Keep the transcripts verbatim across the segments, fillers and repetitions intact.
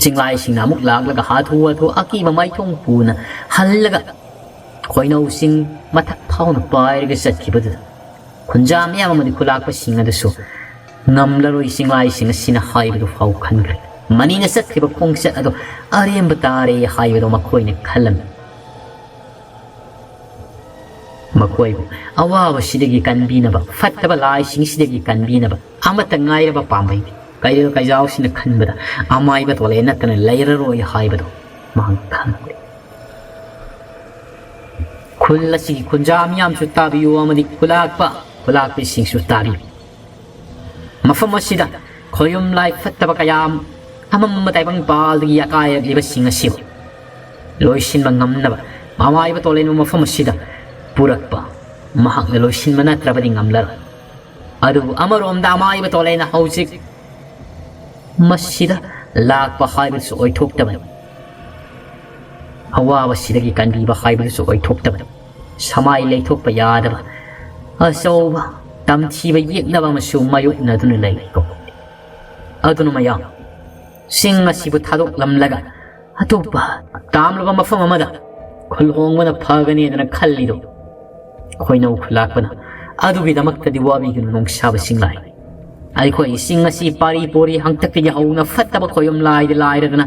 ꯆꯤꯡꯂꯥꯏꯁꯤꯡꯅ ꯑꯃꯨꯛ ꯂꯥꯛꯂꯒ ꯍꯥꯊꯨ ꯍꯥꯊꯨ ꯑꯀꯤꯕ ꯃꯥꯏꯊꯣꯡ ꯄꯨꯅ ꯍꯜꯂꯒ ꯈꯣꯏꯅꯧꯁꯤꯡ ꯃꯊꯛ ꯐꯥꯎꯅ ꯄꯥꯏꯔꯒ ꯆꯠꯈꯤꯕꯗꯨꯗ ꯈꯨꯟꯖꯥ ꯃꯤꯌꯥꯝ ꯑꯃꯗꯤ ꯈꯨꯂꯥꯛꯄꯁꯤꯡ ꯑꯗꯨꯁꯨ ꯉꯝꯂꯔꯣꯏ, ꯆꯤꯡꯂꯥꯏꯁꯤꯡ ꯑꯁꯤꯅ ꯍꯥꯏꯕꯗꯨ ꯐꯥꯎ ꯈꯟꯈ꯭ꯔꯦ꯫ ꯃꯅꯤꯅ ꯆꯠꯈ꯭ꯔꯤꯕ ꯈꯣꯡꯆꯠ ꯑꯗꯨ ꯑꯔꯦꯝꯕ ꯇꯥꯔꯦ ꯍꯥꯏꯕꯗꯨ ꯃꯈꯣꯏꯅ ꯈꯜꯂꯝꯃꯤ꯫ ꯃꯈꯣꯏꯕꯨ ꯑꯋꯥꯕꯁꯤꯗꯒꯤ ꯀꯟꯕꯤꯅꯕ, ꯐꯠꯇꯕ ꯂꯥꯏꯁꯤꯡꯁꯤꯗꯒꯤ ꯀꯟꯕꯤꯅꯕ ꯑꯃꯠꯇ ꯉꯥꯏꯔꯕ ꯄꯥꯝꯕꯩꯅꯤ꯫ ꯀꯩꯔꯣꯜ ꯀꯩꯖꯥꯎꯁꯤꯅ ꯈꯟꯕꯗ ꯑꯃꯥꯏꯕ ꯇꯣꯂꯦ ꯅꯠꯇꯅ ꯂꯩꯔꯔꯣꯏ ꯍꯥꯏꯕꯗꯨ ꯃꯍꯥꯛ ꯈꯪꯂꯦ꯫ ꯈꯨꯜ ꯑꯁꯤꯒꯤ ꯈꯨꯟꯖꯥ ꯃꯤꯌꯥꯝꯁꯨ ꯇꯥꯕꯤꯌꯨ ꯑꯃꯗꯤ ꯈꯨꯂꯥꯛꯄ ꯈꯨꯂꯥꯛꯄꯤꯁꯤꯡꯁꯨ ꯇꯥꯕꯤꯌꯨ꯫ ꯃꯐꯝ ꯑꯁꯤꯗ ꯈꯣꯌꯨꯝ ꯂꯥꯏ ꯐꯠꯇꯕ ꯀꯌꯥ ꯑꯃꯝꯕ ꯇꯥꯏꯕꯪꯄꯥꯜꯗꯒꯤ ꯑꯀꯥꯏꯔꯛꯂꯤꯕꯁꯤꯡ ꯑꯁꯤꯕꯨ ꯂꯣꯏꯁꯤꯟꯕ ꯉꯝꯅꯕ ꯑꯃꯥꯏꯕ ꯇꯣꯂꯦꯟꯕꯨ ꯃꯐꯝ ꯑꯁꯤꯗ ꯄꯨꯔꯛꯄ ꯃꯍꯥꯛꯅ ꯂꯣꯏꯁꯤꯟꯕ ꯅꯠꯇ꯭ꯔꯕꯗꯤ ꯉꯝꯂꯔꯣꯏ꯫ ꯑꯗꯨꯕꯨ ꯑꯃꯔꯣꯝꯗ ꯑꯃꯥꯏꯕ ꯇꯣꯂꯦꯟꯅ ꯍꯧꯖꯤꯛ ꯃꯁꯤꯗ ꯂꯥꯛꯄ ꯍꯥꯏꯕꯗꯨꯁꯨ ꯑꯣꯏꯊꯣꯛꯇꯕꯅꯤ꯫ ꯑꯋꯥꯕꯁꯤꯗꯒꯤ ꯀꯟꯕꯤꯕ ꯍꯥꯏꯕꯗꯨꯁꯨ ꯑꯣꯏꯊꯣꯛꯇꯕꯅꯤ꯫ ꯁꯃꯥꯏ ꯂꯩꯊꯣꯛꯄ ꯌꯥꯗꯕ ꯑꯆꯧꯕ ꯇꯝꯊꯤꯕ ꯌꯦꯛꯅꯕ ꯑꯃꯁꯨ ꯃꯥꯌꯣꯛꯅꯗꯨꯅ ꯂꯩꯔꯤꯀꯣ꯫ ꯑꯗꯨꯅ ꯃꯌꯥꯝ ꯆꯤꯡ ꯑꯁꯤꯕꯨ ꯊꯥꯗꯣꯛꯂꯝꯂꯒ ꯑꯇꯣꯞꯄ ꯇꯥꯝꯂꯕ ꯃꯐꯝ ꯑꯃꯗ ꯈꯨꯜ ꯍꯣꯡꯕꯅ ꯐꯒꯅꯤꯗꯅ ꯈꯜꯂꯤꯗꯣ ꯈꯣꯏꯅꯧ ꯈꯨꯂꯥꯛꯄꯅ꯫ ꯑꯗꯨꯒꯤꯗꯃꯛꯇꯗꯤ ꯋꯥꯕꯤꯒꯅꯨ ꯅꯣꯡꯁꯥꯕ ꯆꯤꯡꯂꯥꯏ꯫ ꯑꯩꯈꯣꯏ ꯆꯤꯡ ꯑꯁꯤ ꯄꯥꯔꯤ ꯄꯣꯔꯤ ꯍꯪꯇꯛꯇꯒꯤ ꯍꯧꯅ ꯐꯠꯇꯕ ꯈꯣꯌꯨꯝ ꯂꯥꯏꯗ ꯂꯥꯏꯔꯗꯅ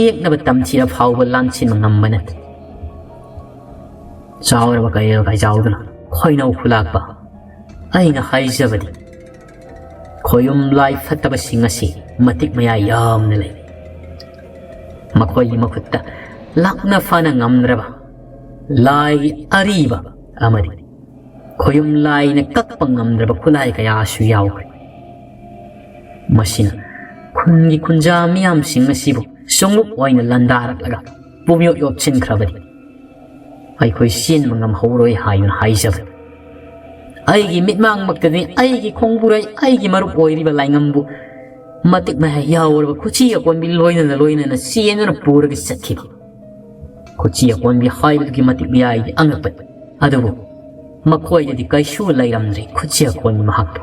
ꯌꯦꯛꯅꯕ ꯇꯝꯊꯤꯔ ꯐꯥꯎꯕ ꯂꯥꯟꯁꯤꯟꯕ ꯉꯝꯕ ꯅꯠꯇꯦ꯫ ꯆꯥꯎꯔꯕ ꯀꯩꯔꯦꯜ ꯀꯩꯆꯥꯎꯗꯨꯅ ꯈꯣꯏꯅꯧ ꯈꯨꯂꯥꯛꯄ꯫ ꯑꯩꯅ ꯍꯥꯏꯖꯕꯗꯤ ꯈꯣꯌꯨꯝ ꯂꯥꯏ ꯐꯠꯇꯕꯁꯤꯡ ꯑꯁꯤ ꯃꯇꯤꯛ ꯃꯌꯥꯏ ꯌꯥꯝꯅ ꯂꯩ꯫ ꯃꯈꯣꯏꯒꯤ ꯃꯈꯨꯠꯇ ꯂꯥꯛꯅ ꯐꯥꯅ ꯉꯝꯗ꯭ꯔꯕ ꯂꯥꯏ ꯑꯔꯤꯕ ꯑꯃꯗꯤ ꯈꯣꯌꯨꯝ ꯂꯥꯏꯅ ꯀꯛꯄ ꯉꯝꯗ꯭ꯔꯕ ꯈꯨꯠꯂꯥꯏ ꯀꯌꯥꯁꯨ ꯌꯥꯎꯈ꯭ꯔꯦ꯫ ꯃꯁꯤꯅ ꯈꯨꯟꯒꯤ ꯈꯨꯟꯖꯥ ꯃꯤꯌꯥꯝꯁꯤꯡ ꯑꯁꯤꯕꯨ ꯆꯣꯡꯂꯨꯞ ꯑꯣꯏꯅ ꯂꯥꯟꯗꯥꯔꯛꯂꯒ ꯄꯨꯝꯌꯣꯠ ꯌꯣꯠꯁꯤꯟꯈ꯭ꯔꯕꯗꯤ ꯑꯩꯈꯣꯏ ꯆꯦꯟꯕ ꯉꯝꯍꯧꯔꯣꯏ ꯍꯥꯏꯗꯨꯅ ꯍꯥꯏꯖꯕꯅꯤ꯫ ꯑꯩꯒꯤ ꯃꯤꯠꯃꯥꯡꯃꯛꯇꯗꯤ ꯑꯩꯒꯤ ꯈꯣꯡꯕꯨꯔꯩ, ꯑꯩꯒꯤ ꯃꯔꯨꯞ ꯑꯣꯏꯔꯤꯕ ꯂꯥꯏꯉꯝꯕꯨ ꯃꯇꯤꯛ ꯃꯌꯥꯏ ꯌꯥꯎꯔꯕ ꯈꯨꯠꯁꯤ ꯑꯀꯣꯟꯕꯤ ꯂꯣꯏꯅꯅ ꯂꯣꯏꯅꯅ ꯆꯦꯟꯗꯨꯅ ꯄꯨꯔꯒ ꯆꯠꯈꯤꯕ꯫ ꯈꯨꯠꯁꯤ ꯑꯀꯣꯟꯕꯤ ꯍꯥꯏꯕꯗꯨꯒꯤ ꯃꯇꯤꯛ ꯃꯌꯥꯏꯗꯤ ꯑꯉꯛꯄꯅꯤ꯫ ꯑꯗꯨꯕꯨ ꯃꯈꯣꯏꯗꯗꯤ ꯀꯩꯁꯨ ꯂꯩꯔꯝꯗ꯭ꯔꯦ ꯈꯨꯠꯁꯤ ꯑꯀꯣꯟꯕꯤ ꯃꯍꯥꯛꯄꯨ꯫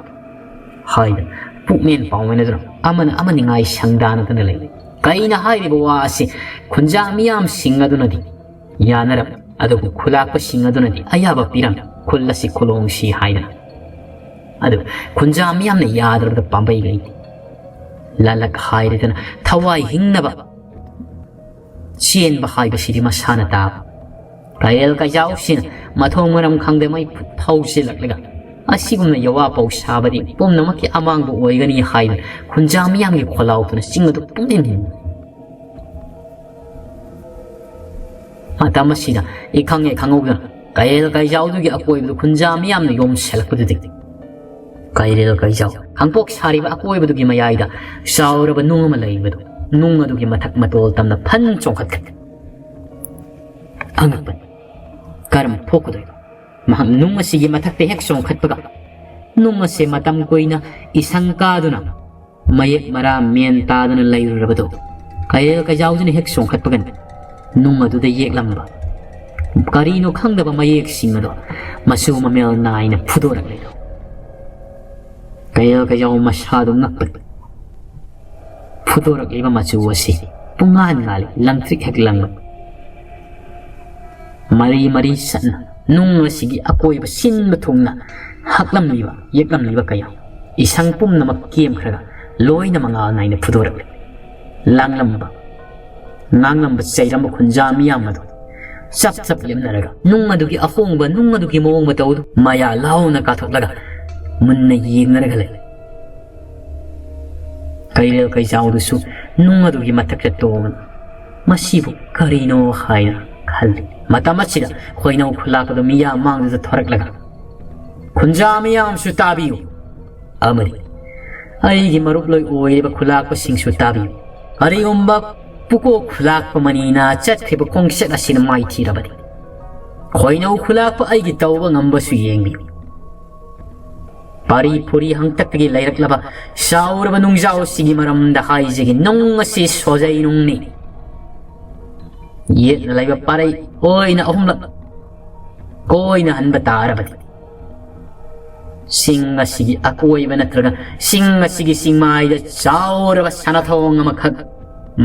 ꯍꯥꯏꯗꯅ ꯄꯨꯛꯃꯦꯟ ꯄꯥꯎꯃꯦꯟꯅꯗꯨꯅ ꯑꯃꯅ ꯑꯃꯅꯤ ꯉꯥꯏ ꯁꯪꯗꯥꯅꯗꯅ ꯂꯩ꯫ ꯑꯩꯅ ꯍꯥꯏꯔꯤꯕ ꯋꯥ ꯑꯁꯤ ꯈꯨꯟꯖꯥ ꯃꯤꯌꯥꯝꯁꯤꯡ ꯑꯗꯨꯅꯗꯤ ꯌꯥꯅꯔꯝꯃꯤ, ꯑꯗꯨꯕꯨ ꯈꯨꯂꯥꯛꯄꯁꯤꯡ ꯑꯗꯨꯅꯗꯤ ꯑꯌꯥꯕ ꯄꯤꯔꯝꯃꯤ, ꯈꯨꯜ ꯑꯁꯤ ꯈꯨꯂꯣꯡꯁꯤ ꯍꯥꯏꯗꯅ꯫ ꯑꯗꯨ ꯈꯨꯟꯖꯥ ꯃꯤꯌꯥꯝꯅ ꯌꯥꯗ꯭ꯔꯕꯗ ꯄꯥꯝꯕꯩ ꯂꯩꯇꯦ꯫ ꯂꯂꯛ ꯍꯥꯏꯔꯗꯅ ꯊꯋꯥꯏ ꯍꯤꯡꯅꯕ ꯆꯦꯟꯕ ꯍꯥꯏꯕꯁꯤꯗꯤ ꯃꯁꯥꯅ ꯇꯥꯕ꯫ ꯀꯩꯔꯦꯜ ꯀꯩꯖꯥꯎꯁꯤꯅ ꯃꯊꯣꯡ ꯃꯔꯝ ꯈꯪꯗꯦ ꯃꯩ ꯊꯧꯁꯤꯜꯂꯛꯂꯒ ꯑꯁꯤꯒꯨꯝꯅ ꯌꯋꯥ ꯄꯥꯎ ꯁꯥꯕꯗꯤ ꯄꯨꯝꯅꯃꯛꯀꯤ ꯑꯃꯥꯡꯕ ꯑꯣꯏꯒꯅꯤ ꯍꯥꯏꯗꯨꯅ ꯈꯨꯟꯖꯥ ꯃꯤꯌꯥꯝꯒꯤ ꯈꯣꯜꯂꯥꯎꯗꯨꯅ ꯆꯤꯡ ꯑꯗꯨ ꯄꯨꯡꯊꯤꯟ ꯊꯤꯟ꯫ ꯃꯇꯝ ꯑꯁꯤꯗ ꯏꯈꯪ ꯍꯦꯛ ꯈꯪꯍꯧꯗꯅ ꯀꯩꯔꯦꯜ ꯀꯩꯖꯥꯎꯗꯨꯒꯤ ꯑꯀꯣꯏꯕꯗꯨ ꯈꯨꯟꯖꯥ ꯃꯤꯌꯥꯝꯅ ꯌꯣꯝꯁꯤꯜꯂꯛꯄꯗꯨꯗꯤ ꯀꯩꯔꯦꯜ ꯀꯩꯖꯥꯎ ꯈꯥꯡꯄꯣꯛ ꯁꯥꯔꯤꯕ ꯑꯀꯣꯏꯕꯗꯨꯒꯤ ꯃꯌꯥꯏꯗ ꯆꯥꯎꯔꯕ ꯅꯨꯡ ꯑꯃ ꯂꯩꯕꯗꯨ, ꯅꯨꯡ ꯑꯗꯨꯒꯤ ꯃꯊꯛ ꯃꯇꯣꯜ ꯇꯝꯅ ꯐꯟ ꯆꯣꯡꯈꯠꯈꯤ꯫ ꯑꯉꯛꯄꯅꯤ꯫ ꯀꯔꯝ ꯊꯣꯛꯀꯗꯣꯏꯅꯣ? ꯃꯍꯥꯛ ꯅꯨꯡ ꯑꯁꯤꯒꯤ ꯃꯊꯛꯇ ꯍꯦꯛ ꯆꯣꯡꯈꯠꯄꯒ, ꯅꯨꯡ ꯑꯁꯤ ꯃꯇꯝ ꯀꯨꯏꯅ ꯏꯁꯪ ꯀꯥꯗꯨꯅ ꯃꯌꯦꯛ ꯃꯔꯥ ꯃꯦꯟ ꯇꯥꯗꯅ ꯂꯩꯔꯨꯔꯕꯗꯨ ꯀꯩꯔꯦꯜ ꯀꯩꯖꯥꯎꯗꯨꯅ ꯍꯦꯛ ꯆꯣꯡꯈꯠꯄꯒꯅꯤ ꯅꯨꯡ ꯑꯗꯨꯗ ꯌꯦꯛꯂꯝꯕ ꯀꯔꯤꯅꯣ ꯈꯪꯗꯕ ꯃꯌꯦꯛꯁꯤꯡ ꯑꯗꯣ ꯃꯆꯨ ꯃꯃꯦꯜ ꯅꯥꯏꯅ ꯐꯨꯗꯣꯔꯛꯂꯦ꯫ ꯀꯩꯔꯦꯜ ꯀꯩꯖꯥꯎ ꯃꯁꯥꯗꯨ ꯉꯛꯄ ꯐꯨꯗꯣꯔꯛꯂꯤꯕ ꯃꯆꯨ ꯑꯁꯤ ꯄꯨꯡꯉꯥꯟ ꯉꯥꯜꯂꯤ, ꯂꯪꯇ꯭ꯔꯤꯛ ꯍꯦꯛ ꯂꯪꯕ꯫ ꯃꯔꯤ ꯃꯔꯤ ꯆꯠꯅ ꯅꯨꯡ ꯑꯁꯤꯒꯤ ꯑꯀꯣꯏꯕ ꯁꯤꯟꯕ ꯊꯨꯡꯅ ꯍꯛꯂꯝꯂꯤꯕ, ꯌꯦꯛꯂꯝꯂꯤꯕ ꯀꯌꯥ ꯏꯁꯪ ꯄꯨꯝꯅꯃꯛ ꯀꯦꯝꯈ꯭ꯔꯒ ꯂꯣꯏꯅ ꯃꯉꯥꯜ ꯅꯥꯏꯅ ꯐꯨꯗꯣꯔꯛꯂꯤ꯫ ꯂꯥꯡꯂꯝꯕ, ꯉꯥꯡꯂꯝꯕ, ꯆꯩꯔꯝꯕ ꯈꯨꯟꯖꯥ ꯃꯤꯌꯥꯝ ꯑꯗꯨ ꯆꯞ ꯆꯞ ꯂꯦꯞꯅꯔꯒ ꯅꯨꯡ ꯑꯗꯨꯒꯤ ꯑꯍꯣꯡꯕ, ꯅꯨꯡ ꯑꯗꯨꯒꯤ ꯃꯑꯣꯡ ꯃꯇꯧ ꯑꯗꯨ ꯃꯌꯥ ꯂꯥꯎꯅ ꯀꯥꯊꯣꯛꯂꯒ ꯃꯨꯟꯅ ꯌꯦꯡꯅꯔꯒ ꯂꯩ꯫ ꯀꯩꯔꯦꯜ ꯀꯩꯖꯥꯎꯗꯨꯁꯨ ꯅꯨꯡ ꯑꯗꯨꯒꯤ ꯃꯊꯛꯇ ꯇꯣꯡ "ꯃꯁꯤꯕꯨ ꯀꯔꯤꯅꯣ?" ꯍꯥꯏꯅ ꯈꯜꯂꯤ꯫ ꯃꯇꯝ ꯑꯁꯤꯗ ꯈꯣꯏꯅꯧ ꯈꯨꯂꯥꯛꯄꯗꯨ ꯃꯤꯌꯥꯝ ꯃꯥꯡꯗꯨꯗ ꯊꯣꯔꯛꯂꯒ, "ꯈꯨꯟꯖꯥ ꯃꯤꯌꯥꯝꯁꯨ ꯇꯥꯕꯤꯌꯨ, ꯑꯃꯗꯤ ꯑꯩꯒꯤ ꯃꯔꯨꯞꯂꯣꯏ ꯑꯣꯏꯔꯤꯕ ꯈꯨꯂꯥꯛꯄꯁꯤꯡꯁꯨ ꯇꯥꯕꯤꯌꯨ꯫ ꯀꯔꯤꯒꯨꯝꯕ ꯄꯨꯀꯣꯛ ꯈꯨꯂꯥꯛꯄ ꯃꯅꯤꯅ ꯆꯠꯈ꯭ꯔꯤꯕ ꯈꯣꯡꯆꯠ ꯑꯁꯤꯅ ꯃꯥꯏꯊꯤꯔꯕꯗꯤ, ꯈꯣꯏꯅꯧ ꯈꯨꯂꯥꯛꯄ ꯑꯩꯒꯤ ꯇꯧꯕ ꯉꯝꯕꯁꯨ ꯌꯦꯡꯕꯤꯌꯨ꯫ ꯄꯥꯔꯤ ꯐꯨꯔꯤ ꯍꯪꯇꯛꯇꯒꯤ ꯂꯩꯔꯛꯂꯕ ꯆꯥꯎꯔꯕ ꯅꯨꯡꯖꯥꯎꯁꯤꯒꯤ ꯃꯔꯝꯗ ꯍꯥꯏꯖꯒꯦ꯫ ꯅꯨꯡ ꯑꯁꯤ ꯁꯣꯖꯩ ꯅꯨꯡꯅꯤ꯫ ꯌꯦꯠꯅ ꯂꯩꯕ ꯄꯥꯔꯩ ꯑꯣꯏꯅ ꯑꯍꯨꯝꯂꯛ ꯀꯣꯏꯅ ꯍꯟꯕ ꯇꯥꯔꯕꯗꯤ, ꯆꯤꯡ ꯑꯁꯤꯒꯤ ꯑꯀꯣꯏꯕ ꯅꯠꯇ꯭ꯔꯒ ꯆꯤꯡ ꯑꯁꯤꯒꯤ ꯆꯤꯡꯃꯥꯏꯗ ꯆꯥꯎꯔꯕ ꯁꯅꯥꯊꯣꯡ ꯑꯃꯈꯛ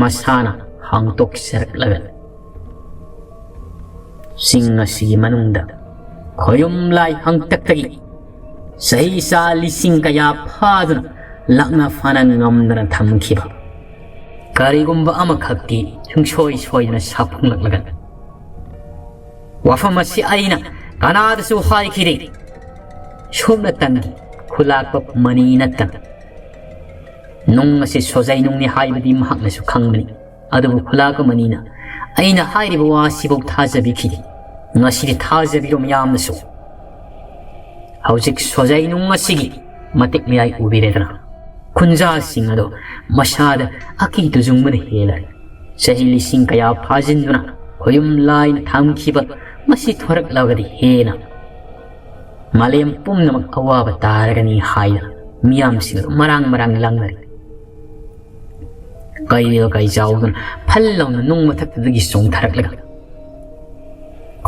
ꯃꯁꯥꯅ ꯍꯥꯡꯗꯣꯛꯆꯔꯛꯂꯒ, ꯆꯤꯡ ꯑꯁꯤꯒꯤ ꯃꯅꯨꯡꯗ ꯈꯣꯌꯨꯝ ꯂꯥꯏ ꯍꯥꯡꯇꯛꯇꯒꯤ ꯆꯍꯤ ꯆꯥ ꯂꯤꯁꯤꯡ ꯀꯌꯥ ꯐꯥꯗꯨꯅ ꯂꯥꯛꯅ ꯐꯥꯅ ꯉꯝꯗꯅ ꯊꯝꯈꯤꯕ ꯀꯔꯤꯒꯨꯝꯕ ꯑꯃꯈꯛꯇꯤ ꯁꯨꯡꯁꯣꯏ ꯁꯣꯏꯗꯅ ꯁꯥꯐꯨꯡꯂꯛꯂꯒꯅꯤ꯫ ꯋꯥꯐꯝ ꯑꯁꯤ ꯑꯩꯅ ꯀꯅꯥꯗꯁꯨ ꯍꯥꯏꯈꯤꯗꯦ꯫ ꯁꯨꯞꯅꯇꯪꯒꯤ ꯈꯨꯂꯥꯛꯄ ꯃꯅꯤ ꯅꯠꯇꯅ꯫ ꯅꯨꯡ ꯑꯁꯤ ꯁꯣꯖꯩ ꯅꯨꯡꯅꯤ ꯍꯥꯏꯕꯗꯤ ꯃꯍꯥꯛꯅꯁꯨ ꯈꯪꯕꯅꯤ꯫ ꯑꯗꯨꯕꯨ ꯈꯨꯂꯥꯛꯄ ꯃꯅꯤꯅ ꯑꯩꯅ ꯍꯥꯏꯔꯤꯕ ꯋꯥ ꯑꯁꯤꯐꯥꯎ ꯊꯥꯖꯕꯤꯈꯤꯗꯦ꯫ ꯉꯁꯤꯗꯤ ꯊꯥꯖꯕꯤꯔꯣ ꯃꯌꯥꯝꯅꯁꯨ꯫ ꯍꯧꯖꯤꯛ ꯁꯣꯖꯩ ꯅꯨꯡ ꯑꯁꯤꯒꯤ ꯃꯇꯤꯛ ꯃꯌꯥꯏ ꯎꯕꯤꯔꯦꯗꯅ꯫ ꯈꯨꯟꯖꯥꯁꯤꯡ ꯑꯗꯣ ꯃꯁꯥꯗ ꯑꯀꯤ ꯇꯨꯖꯨꯡꯕꯅ ꯍꯦꯜꯂꯔꯦ꯫ ꯆꯍꯤ ꯂꯤꯁꯤꯡ ꯀꯌꯥ ꯐꯥꯖꯤꯟꯗꯨꯅ ꯈꯣꯌꯨꯝ ꯂꯥꯏꯅ ꯊꯝꯈꯤꯕ ꯃꯁꯤ ꯊꯣꯔꯛꯂꯒꯗꯤ ꯍꯦꯟꯅ ꯃꯥꯂꯦꯝ ꯄꯨꯝꯅꯃꯛ ꯑꯋꯥꯕ ꯇꯥꯔꯒꯅꯤ ꯍꯥꯏꯗꯅ ꯃꯤꯌꯥꯝꯁꯤꯡ ꯑꯗꯨ ꯃꯔꯥꯡ ꯃꯔꯥꯡ ꯂꯥꯡꯅꯔꯤ꯫ ꯀꯩꯔꯦꯜ ꯀꯩꯖꯥꯎꯗꯨꯅ ꯐꯜ ꯂꯥꯎꯅ ꯅꯨꯡ ꯃꯊꯛꯇꯨꯗꯒꯤ ꯆꯣꯡꯊꯔꯛꯂꯒ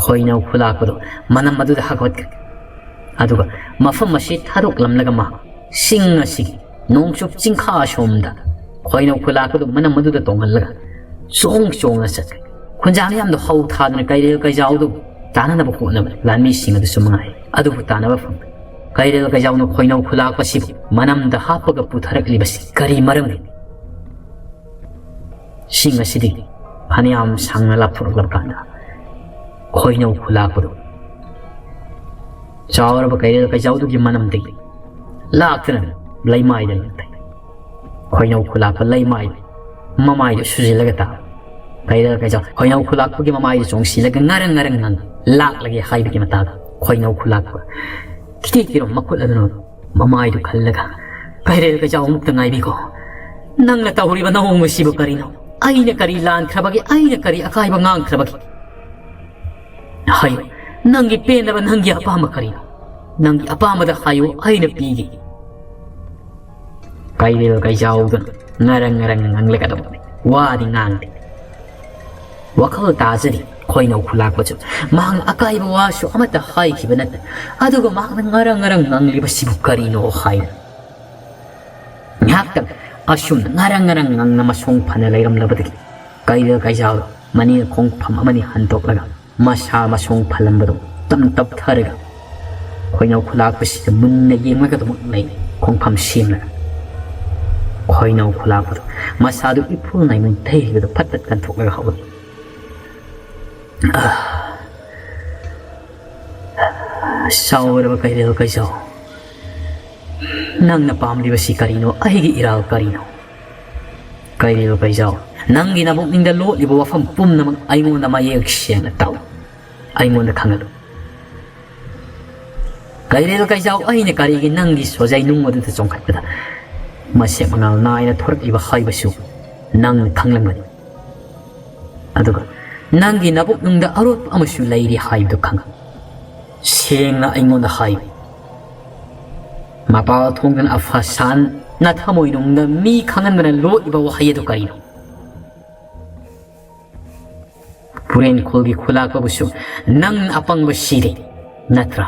ꯈꯣꯏꯅꯧ ꯈꯨꯂꯥꯛꯄꯗꯨ ꯃꯅꯝ ꯑꯗꯨꯗ ꯍꯥꯒꯠꯈ꯭ꯔꯦ꯫ ꯑꯗꯨꯒ ꯃꯐꯝ ꯑꯁꯤ ꯊꯥꯗꯣꯛꯂꯝꯂꯒ ꯃꯍꯥꯛ ꯆꯤꯡ ꯑꯁꯤꯒꯤ ꯅꯣꯡꯆꯨꯞ ꯆꯤꯡꯈꯥ ꯑꯁꯣꯝꯗ ꯈꯣꯏꯅꯧ ꯈꯨꯂꯥꯛꯄꯗꯨ ꯃꯅꯝ ꯑꯗꯨꯗ ꯇꯣꯡꯍꯜꯂꯒ ꯆꯣꯡ ꯆꯣꯡꯅ ꯆꯠꯈ꯭ꯔꯦ꯫ ꯈꯨꯟꯖꯥ ꯃꯌꯥꯝꯗꯣ ꯍꯧ ꯊꯥꯗꯨꯅ ꯀꯩꯔꯦꯜ ꯀꯩꯖꯥꯎꯗꯨꯕꯨ ꯇꯥꯅꯅꯕ ꯍꯣꯠꯅꯕ ꯂꯥꯟꯃꯤꯁꯤꯡ ꯑꯗꯨꯁꯨ ꯃꯉꯥꯏ꯫ ꯑꯗꯨꯕꯨ ꯇꯥꯅꯕ ꯐꯪꯗꯦ꯫ ꯀꯩꯔꯦꯜ ꯀꯩꯖꯥꯎꯅ ꯈꯣꯏꯅꯧ ꯈꯨꯂꯥꯛꯄꯁꯤꯕꯨ ꯃꯅꯝꯗ ꯍꯥꯞꯄꯒ ꯄꯨꯊꯔꯛꯂꯤꯕꯁꯤ ꯀꯔꯤ ꯃꯔꯝꯒꯤꯅꯤ? ꯆꯤꯡ ꯑꯁꯤꯗꯒꯤ ꯐꯅꯌꯥꯝ ꯁꯥꯡꯅ ꯂꯥꯞꯊꯣꯔꯛꯂꯕ ꯀꯥꯟꯗ ꯈꯣꯏꯅꯧ ꯈꯨꯂꯥꯛꯄꯗꯨ ꯆꯥꯎꯔꯕ ꯀꯩꯔꯦꯜ ꯀꯩꯖꯥꯎꯗꯨꯒꯤ ꯃꯅꯝꯗꯒꯤ ꯂꯥꯛꯇꯨꯅ ꯂꯩꯃꯥꯏꯗ ꯂꯪꯊꯩ꯫ ꯈꯣꯏꯅꯧ ꯈꯨꯂꯥꯛꯄ ꯂꯩꯃꯥꯏ ꯃꯃꯥꯏꯗꯨ ꯁꯨꯖꯤꯜꯂꯒ ꯇꯥ꯫ ꯀꯩꯔꯦꯜ ꯀꯩꯖꯥꯎ ꯈꯣꯏꯅꯧ ꯈꯨꯂꯥꯛꯄꯒꯤ ꯃꯃꯥꯏꯗꯨ ꯆꯣꯡꯁꯤꯜꯂꯒ ꯉꯔꯪ ꯉꯔꯪ ꯉꯪ ꯂꯥꯛꯂꯒꯦ ꯍꯥꯏꯕꯒꯤ ꯃꯇꯥꯒ ꯈꯣꯏꯅꯧ ꯈꯨꯂꯥꯛꯄ ꯈꯤꯇꯤ ꯀꯤꯔꯣ ꯃꯈꯨꯠ ꯑꯗꯨꯅ ꯃꯃꯥꯏꯗꯨ ꯈꯜꯂꯒ, "ꯀꯩꯔꯦꯜ ꯀꯩꯖꯥꯎ ꯑꯃꯨꯛꯇ ꯉꯥꯏꯕꯤꯈꯣ꯫ ꯅꯪꯅ ꯇꯧꯔꯤꯕ ꯅꯑꯣꯡ ꯑꯁꯤꯕꯨ ꯀꯔꯤꯅꯣ? ꯑꯩꯅ ꯀꯔꯤ ꯂꯥꯟꯈ꯭ꯔꯕꯒꯦ? ꯑꯩꯅ ꯀꯔꯤ ꯑꯀꯥꯏꯕ ꯉꯥꯡꯈ꯭ꯔꯕꯒꯦ? ꯍꯥꯏꯌꯨ, ꯅꯪꯒꯤ ꯄꯦꯟꯅꯕ, ꯅꯪꯒꯤ ꯑꯄꯥꯝꯕ ꯀꯔꯤꯅꯣ? ꯅꯪꯒꯤ ꯑꯄꯥꯝꯕꯗ ꯍꯥꯏꯌꯨ, ꯑꯩꯅ ꯄꯤꯒꯦ꯫" ꯀꯩꯔꯦꯜ ꯀꯩꯖꯥꯎꯗꯨꯅ ꯉꯔꯪ ꯉꯔꯪ ꯉꯪꯂꯒ ꯑꯗꯨꯝ ꯋꯥꯗꯤ ꯉꯥꯡꯗꯦ꯫ ꯋꯥꯈꯜ ꯇꯥꯖꯔꯤ ꯈꯣꯏꯅꯧ ꯈꯨꯂꯥꯛꯄꯁꯨ꯫ ꯃꯍꯥꯛꯅ ꯑꯀꯥꯏꯕ ꯋꯥꯁꯨ ꯑꯃꯠꯇ ꯍꯥꯏꯈꯤꯕ ꯅꯠꯇꯦ꯫ ꯑꯗꯨꯒ ꯃꯍꯥꯛꯅ ꯉꯔꯪ ꯉꯔꯪ ꯉꯪꯂꯤꯕꯁꯤꯕꯨ ꯀꯔꯤꯅꯣ ꯍꯥꯏꯅ꯫ ꯉꯥꯏꯍꯥꯛꯇꯪ ꯑꯁꯨꯝꯅ ꯉꯔꯪ ꯉꯔꯪ ꯉꯪꯅ ꯃꯁꯣꯡ ꯐꯅ ꯂꯩꯔꯝꯂꯕꯗꯒꯤ ꯀꯩꯔꯦꯜ ꯀꯩꯖꯥꯎꯗꯣ ꯃꯅꯤꯡ ꯈꯣꯡꯐꯝ ꯑꯃꯅꯤ ꯍꯟꯗꯣꯛꯂꯒ ꯃꯁꯥ ꯃꯁꯣꯡ ꯐꯜꯂꯝꯕꯗꯣ ꯇꯞꯅ ꯇꯞꯊꯔꯒ ꯈꯣꯏꯅꯧ ꯈꯨꯂꯥꯛꯄꯁꯤꯗ ꯃꯨꯟꯅ ꯌꯦꯡꯂꯒ ꯑꯗꯨꯃꯛ ꯂꯩ꯫ ꯈꯣꯡꯐꯝ ꯁꯦꯝꯂꯒ ꯈꯣꯏꯅꯧ ꯈꯨꯂꯥꯛꯄꯗꯣ ꯃꯁꯥꯗꯨ ꯏꯐꯨꯜ ꯅꯥꯏꯃꯟ ꯊꯩꯔꯤꯕꯗꯨ ꯐꯠ ꯐꯠ ꯀꯟꯊꯣꯛꯂꯒ ꯍꯧꯒꯠꯂꯤ꯫ "ꯑꯥ, ꯆꯥꯎꯔꯕ ꯀꯩꯔꯦꯜ ꯀꯩꯖꯥꯎ, ꯅꯪꯅ ꯄꯥꯝꯂꯤꯕꯁꯤ ꯀꯔꯤꯅꯣ? ꯑꯩꯒꯤ ꯏꯔꯥꯜ ꯀꯔꯤꯅꯣ?" "ꯀꯩꯔꯦꯜ ꯀꯩꯖꯥꯎ, ꯅꯪꯒꯤ ꯅꯕꯨꯛꯅꯤꯡꯗ ꯂꯣꯠꯂꯤꯕ ꯋꯥꯐꯝ ꯄꯨꯝꯅꯃꯛ ꯑꯩꯉꯣꯟꯗ ꯃꯌꯦꯛ ꯁꯦꯡꯅ ꯇꯥꯛꯎ, ꯑꯩꯉꯣꯟꯗ ꯈꯪꯍꯜꯂꯨ꯫ ꯀꯩꯔꯦꯜ ꯀꯩꯖꯥꯎ, ꯑꯩꯅ ꯀꯔꯤꯒꯤ ꯅꯪꯒꯤ ꯁꯣꯖꯩ ꯅꯨꯡ ꯑꯗꯨꯗ ꯆꯣꯡꯈꯠꯄꯗ ꯃꯁꯦꯛ ꯃꯉꯥꯜ ꯅꯥꯏꯅ ꯊꯣꯔꯛꯂꯤꯕ ꯍꯥꯏꯕꯁꯨ ꯅꯪꯅ ꯈꯪꯂꯝꯒꯅꯤ꯫ ꯑꯗꯨꯒ ꯅꯪꯒꯤ ꯅꯕꯨꯛꯅꯨꯡꯗ ꯑꯔꯣꯠꯄ ꯑꯃꯁꯨ ꯂꯩꯔꯤ ꯍꯥꯏꯕꯗꯨ ꯈꯪ꯫ ꯁꯦꯡꯅ ꯑꯩꯉꯣꯟꯗ ꯍꯥꯏꯌꯨ꯫ ꯃꯄꯥꯜ ꯊꯣꯡꯗꯅ ꯑꯐꯁꯥꯟ ꯅꯊꯃꯣꯏ ꯅꯨꯡꯗ ꯃꯤ ꯈꯪꯍꯟꯗꯅ ꯂꯣꯠꯂꯤꯕ ꯋꯥꯍꯩ ꯑꯗꯨ ꯀꯔꯤꯅꯣ?" ꯄꯨꯔꯦꯟꯈꯣꯜꯒꯤ ꯈꯨꯂꯥꯛꯄꯕꯨꯁꯨ ꯅꯪꯅ ꯑꯄꯪꯕ ꯁꯤꯔꯦ ꯅꯠꯇ꯭ꯔꯥ?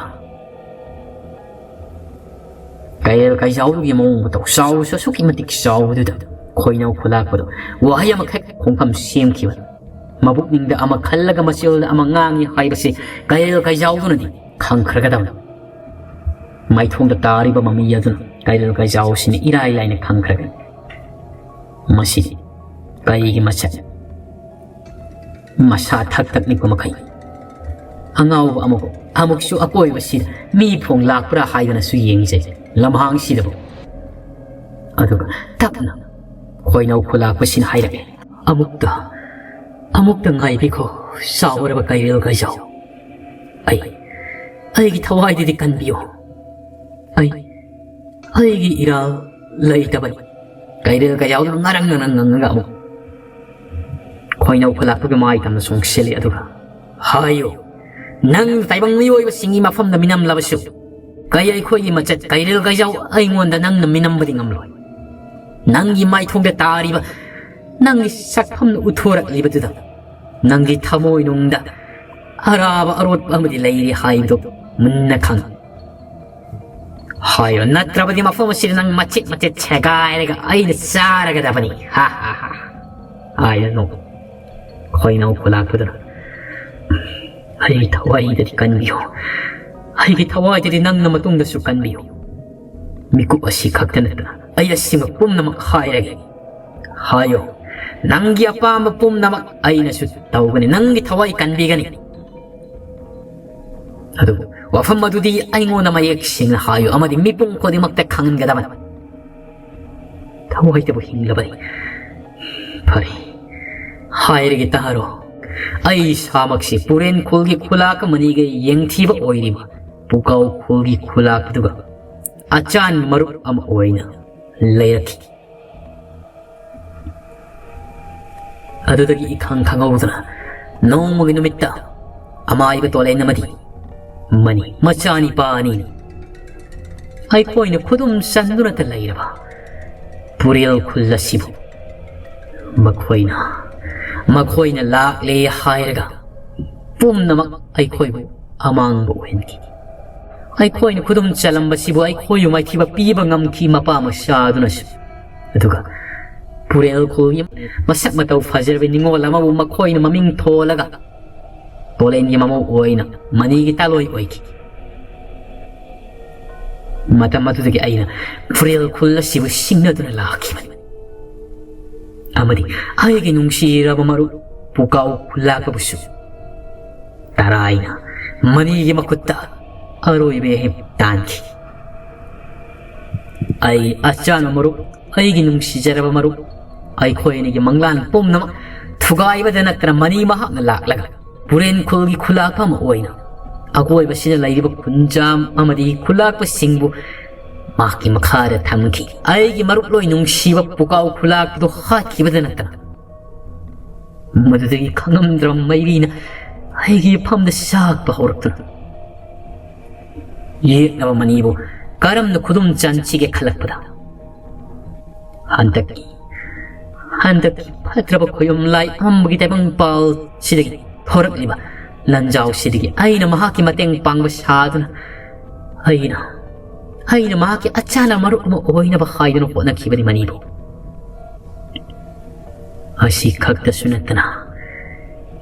ꯀꯩꯔꯦꯜ ꯀꯩꯖꯥꯎꯗꯨꯒꯤ ꯃꯑꯣꯡ ꯃꯇꯧ ꯆꯥꯎꯕꯁꯨ ꯑꯁꯨꯛꯀꯤ ꯃꯇꯤꯛ ꯆꯥꯎꯕꯗꯨꯗ ꯈꯣꯏꯅꯧ ꯈꯨꯂꯥꯛꯄꯗꯣ ꯋꯥꯍꯩ ꯑꯃꯈꯛ ꯈꯣꯡꯐꯝ ꯁꯦꯝꯈꯤꯕ, ꯃꯕꯨꯛꯅꯤꯡꯗ ꯑꯃ ꯈꯜꯂꯒ ꯃꯆꯤꯜꯗ ꯑꯃ ꯉꯥꯡꯉꯤ ꯍꯥꯏꯕꯁꯤ ꯀꯩꯔꯦꯜ ꯀꯩꯖꯥꯎꯗꯨꯅꯗꯤ ꯈꯪꯈ꯭ꯔꯒꯗꯕꯅꯤ꯫ ꯃꯥꯏꯊꯣꯡꯗ ꯇꯥꯔꯤꯕ ꯃꯃꯤ ꯑꯗꯨꯅ ꯀꯩꯔꯦꯜ ꯀꯩꯖꯥꯎꯁꯤꯅ ꯏꯔꯥꯏ ꯂꯥꯏꯅ ꯈꯪꯈ꯭ꯔꯒꯅꯤ꯫ ꯃꯁꯤꯗꯤ ꯀꯩꯒꯤ ꯃꯁꯛ? ꯃꯁꯥ ꯊꯛ ꯊꯛ ꯅꯤꯛꯄ ꯃꯈꯩ ꯑꯉꯥꯎꯕ ꯑꯃꯕꯨ ꯑꯃꯨꯛꯁꯨ ꯑꯀꯣꯏꯕꯁꯤꯗ ꯃꯤ ꯐꯣꯡ ꯂꯥꯛꯄ꯭ꯔꯥ ꯍꯥꯏꯗꯅꯁꯨ ꯌꯦꯡꯖꯩ ꯂꯝꯍꯥꯡꯁꯤꯗꯕꯨ꯫ ꯑꯗꯨꯒ ꯇꯞꯅ ꯈꯣꯏꯅꯧ ꯈꯨꯂꯥꯛꯄꯁꯤꯅ ꯍꯥꯏꯔꯛꯑꯦ, "ꯑꯃꯨꯛꯇ, ꯑꯃꯨꯛꯇ ꯉꯥꯏꯕꯤꯈꯣ, ꯆꯥꯎꯔꯕ ꯀꯩꯔꯦꯜ ꯀꯩꯖꯥꯎ꯫ ꯑꯩ, ꯑꯩꯒꯤ ꯊꯋꯥꯏꯗꯨꯗꯤ ꯀꯟꯕꯤꯌꯨ꯫ ꯑꯩ, ꯑꯩꯒꯤ ꯏꯔꯥꯜ ꯂꯩꯇꯕꯅꯤ꯫" ꯀꯩꯔꯦꯜ ꯀꯩꯖꯥꯎꯗꯨꯅ ꯉꯔꯪ ꯉꯔꯪ ꯉꯪꯉꯒ ꯑꯃꯨꯛ ꯈꯣꯏꯅꯧ ꯈꯨꯂꯥꯛꯄꯒꯤ ꯃꯥꯏ ꯇꯝꯅ ꯆꯣꯡꯁꯤꯜꯂꯤ꯫ ꯑꯗꯨꯒ, "ꯍꯥꯏꯌꯨ, ꯅꯪ ꯇꯥꯏꯕꯪ ꯃꯤꯑꯣꯏꯕꯁꯤꯡꯒꯤ ꯃꯐꯝꯗ ꯃꯤꯅꯝꯂꯕꯁꯨ, ꯀꯩ ꯑꯩꯈꯣꯏꯒꯤ ꯃꯆꯠ ꯀꯩꯔꯦꯜ ꯀꯩꯖꯥꯎ ꯑꯩꯉꯣꯟꯗ ꯅꯪꯅ ꯃꯤꯅꯝꯕꯗꯤ ꯉꯝꯂꯣꯏ꯫ ꯅꯪꯒꯤ ꯃꯥꯏꯊꯣꯡꯗ ꯇꯥꯔꯤꯕ, ꯅꯪꯒꯤ ꯁꯛꯐꯝꯅ ꯎꯠꯊꯣꯔꯛꯂꯤꯕꯗꯨꯗ ꯅꯪꯒꯤ ꯊꯃꯣꯏꯅꯨꯡꯗ ꯑꯔꯥꯕ ꯑꯔꯣꯠꯄ ꯑꯃꯗꯤ ꯂꯩꯔꯤ ꯍꯥꯏꯕꯗꯨ ꯃꯨꯟꯅ ꯈꯪ꯫ ꯍꯥꯏꯌꯣ, ꯅꯠꯇ꯭ꯔꯕꯗꯤ ꯃꯐꯝ ꯑꯁꯤꯗ ꯅꯪ ꯃꯆꯦꯠ ꯃꯆꯦꯠ ꯁꯦꯒꯥꯏꯔꯒ ꯑꯩꯅ ꯆꯥꯔꯒꯗꯕꯅꯤ꯫ ꯍꯥ ꯍꯥ ꯍꯥ꯫ ꯍꯥꯏꯅ ꯅꯣꯛ꯫ ꯈꯣꯏꯅꯥꯎ ꯈꯨꯂꯥꯛꯄꯗꯨꯅ, "ꯑꯩꯒꯤ ꯊꯋꯥꯏꯗꯗꯤ ꯀꯟꯕꯤꯌꯨ꯫ ꯑꯩꯒꯤ ꯊꯋꯥꯏꯗꯗꯤ ꯅꯪꯅ ꯃꯇꯨꯡꯗꯁꯨ ꯀꯟꯕꯤꯌꯨ꯫ ꯃꯤꯀꯨꯞ ꯑꯁꯤ ꯈꯛꯇ ꯅꯠꯇꯅ ꯑꯩ ꯑꯁꯤꯃ ꯄꯨꯝꯅꯃꯛ ꯍꯥꯏꯔꯒꯦ꯫ ꯍꯥꯏꯌꯣ, ꯅꯪꯒꯤ ꯑꯄꯥꯝꯕ ꯄꯨꯝꯅꯃꯛ ꯑꯩꯅꯁꯨ ꯇꯧꯒꯅꯤ꯫ ꯅꯪꯒꯤ ꯊꯋꯥꯏ ꯀꯟꯕꯤꯒꯅꯤ꯫ ꯑꯗꯨꯕꯨ ꯋꯥꯐꯝ ꯑꯗꯨꯗꯤ ꯑꯩꯉꯣꯟꯗ ꯃꯌꯦꯛ ꯁꯦꯡꯅ ꯍꯥꯏꯌꯨ ꯑꯃꯗꯤ ꯃꯤꯄꯨꯝ ꯈꯨꯗꯤꯡꯃꯛꯇ ꯈꯪꯍꯟꯒꯗꯕꯅꯤ꯫ ꯊꯋꯥꯏꯗꯕꯨ ꯍꯤꯡꯂꯕꯗꯤ ꯐꯔꯦ, ꯍꯥꯏꯔꯒꯦ ꯇꯥꯔꯣ꯫ ꯑꯩ ꯏꯁꯥꯃꯛꯁꯤ ꯄꯨꯔꯦꯟ ꯈꯨꯜꯒꯤ ꯈꯨꯂꯥꯛ ꯑꯃꯅꯤꯒ ꯌꯦꯡꯊꯤꯕ ꯑꯣꯏꯔꯤꯕ ꯄꯨꯀꯥꯎ ꯈꯨꯜꯒꯤ ꯈꯨꯂꯥꯛꯇꯨꯒ ꯑꯆꯥꯟꯕ ꯃꯔꯨꯞ ꯑꯃ ꯑꯣꯏꯅ ꯂꯩꯔꯛꯈꯤ꯫ ꯑꯗꯨꯗꯒꯤ ꯏꯈꯪ ꯈꯪꯍꯧꯗꯅ ꯅꯣꯡꯃꯒꯤ ꯅꯨꯃꯤꯠꯇ ꯑꯃꯥꯏꯕ ꯇꯣꯂꯦꯟ ꯑꯃꯗꯤ ꯃꯅꯤ ꯃꯆꯥꯅꯤꯄꯥ ꯑꯅꯤꯅꯤ ꯑꯩꯈꯣꯏꯅ ꯈꯨꯗꯨꯝ ꯆꯟꯗꯨꯅꯇ ꯂꯩꯔꯕ ꯄꯨꯔꯦꯜ ꯈꯨꯜ ꯑꯁꯤꯕꯨ ꯃꯈꯣꯏꯅ, ꯃꯈꯣꯏꯅ ꯂꯥꯛꯂꯦ ꯍꯥꯏꯔꯒ ꯄꯨꯝꯅꯃꯛ ꯑꯩꯈꯣꯏꯕꯨ ꯑꯃꯥꯡꯕ ꯑꯣꯏꯍꯟꯈꯤ꯫ ꯑꯩꯈꯣꯏꯅ ꯈꯨꯗꯨꯝ ꯆꯜꯂꯝꯕꯁꯤꯕꯨ ꯑꯩꯈꯣꯏꯕꯨ ꯃꯥꯏꯊꯤꯕ ꯄꯤꯕ ꯉꯝꯈꯤ ꯃꯄꯥ ꯃꯆꯥꯗꯨꯅꯁꯨ꯫ ꯑꯗꯨꯒ ꯄꯨꯔꯦꯜ ꯈꯨꯜꯒꯤ ꯃꯁꯛ ꯃꯇꯧ ꯐꯖꯔꯕ ꯅꯤꯉꯣꯜ ꯑꯃꯕꯨ ꯃꯈꯣꯏꯅ ꯃꯃꯤꯡ ꯊꯣꯜꯂꯒ ꯇꯣꯂꯦꯟꯒꯤ ꯃꯃꯧ ꯑꯣꯏꯅ ꯃꯅꯤꯒꯤ ꯇꯥꯂꯣꯏ ꯑꯣꯏꯈꯤ꯫ ꯃꯇꯝ ꯑꯗꯨꯗꯒꯤ ꯑꯩꯅ ꯄꯨꯔꯦꯜ ꯈꯨꯜ ꯑꯁꯤꯕꯨ ꯁꯤꯡꯅꯗꯨꯅ ꯂꯥꯛꯈꯤꯕꯅꯤ꯫ ꯑꯃꯗꯤ ꯑꯩꯒꯤ ꯅꯨꯡꯁꯤꯔꯕ ꯃꯔꯨꯞ ꯄꯨꯀꯥꯎ ꯈꯨꯜꯂꯥꯛꯄꯕꯨꯁꯨ ꯇꯔꯥꯏꯅ ꯃꯅꯤꯒꯤ ꯃꯈꯨꯠꯇ ꯑꯔꯣꯏꯕ ꯏꯍꯤꯞ ꯇꯥꯟꯈꯤ꯫ ꯑꯩ ꯑꯆꯥꯟꯕ ꯃꯔꯨꯞ, ꯑꯩꯒꯤ ꯅꯨꯡꯁꯤꯖꯔꯕ ꯃꯔꯨꯞ, ꯑꯩꯈꯣꯏ ꯑꯅꯤꯒꯤ ꯃꯪꯂꯥꯟ ꯄꯨꯝꯅꯃꯛ ꯊꯨꯒꯥꯏꯕꯗ ꯅꯠꯇꯅ ꯃꯅꯤ ꯃꯍꯥꯛꯅ ꯂꯥꯛꯂꯒ ꯄꯨꯔꯦꯟ ꯈꯨꯜꯒꯤ ꯈꯨꯂꯥꯛꯄ ꯑꯃ ꯑꯣꯏꯅ ꯑꯀꯣꯏꯕꯁꯤꯗ ꯂꯩꯔꯤꯕ ꯈꯨꯟꯖꯥꯝ ꯑꯃꯗꯤ ꯈꯨꯂꯥꯛꯄꯁꯤꯡꯕꯨ ꯃꯍꯥꯛꯀꯤ ꯃꯈꯥꯗ ꯊꯝꯈꯤ꯫ ꯑꯩꯒꯤ ꯃꯔꯨꯞꯂꯣꯏ ꯅꯨꯡꯁꯤꯕ ꯄꯨꯀꯥꯎ ꯈꯨꯂꯥꯛꯄꯗꯨ ꯍꯥꯠꯈꯤꯕꯗ ꯅꯠꯇꯅ ꯃꯗꯨꯗꯒꯤ ꯈꯪꯉꯝꯗ꯭ꯔꯕ ꯃꯩꯔꯤꯅ ꯑꯩꯒꯤ ꯏꯐꯝꯗ ꯆꯥꯛꯄ ꯍꯧꯔꯛꯇꯨꯅ ꯌꯦꯛꯅꯕ ꯃꯅꯤꯕꯨ ꯀꯔꯝꯅ ꯈꯨꯗꯨꯝ ꯆꯟꯁꯤꯒꯦ ꯈꯜꯂꯛꯄꯗ ꯍꯟꯗꯛꯀꯤ, ꯍꯟꯗꯛꯀꯤ ꯐꯠꯇ꯭ꯔꯕ ꯈꯣꯌꯨꯝ ꯂꯥꯏ ꯑꯝꯕꯒꯤ ꯇꯥꯏꯕꯪꯄꯥꯜꯁꯤꯗꯒꯤ ꯊꯣꯔꯛꯂꯤꯕ ꯂꯟꯖꯥꯎꯁꯤꯗꯒꯤ ꯑꯩꯅ ꯃꯍꯥꯛꯀꯤ ꯃꯇꯦꯡ ꯄꯥꯡꯕ ꯁꯥꯗꯨꯅ ꯑꯩꯅ ꯑꯩꯅ ꯃꯍꯥꯛꯀꯤ ꯑꯆꯥꯅ ꯃꯔꯨꯞ ꯑꯃ ꯑꯣꯏꯅꯕ ꯍꯥꯏꯗꯨꯅ ꯍꯣꯠꯅꯈꯤꯕꯅꯤ ꯃꯅꯤꯕꯨ꯫ ꯑꯁꯤ ꯈꯛꯇꯁꯨ ꯅꯠꯇꯅ,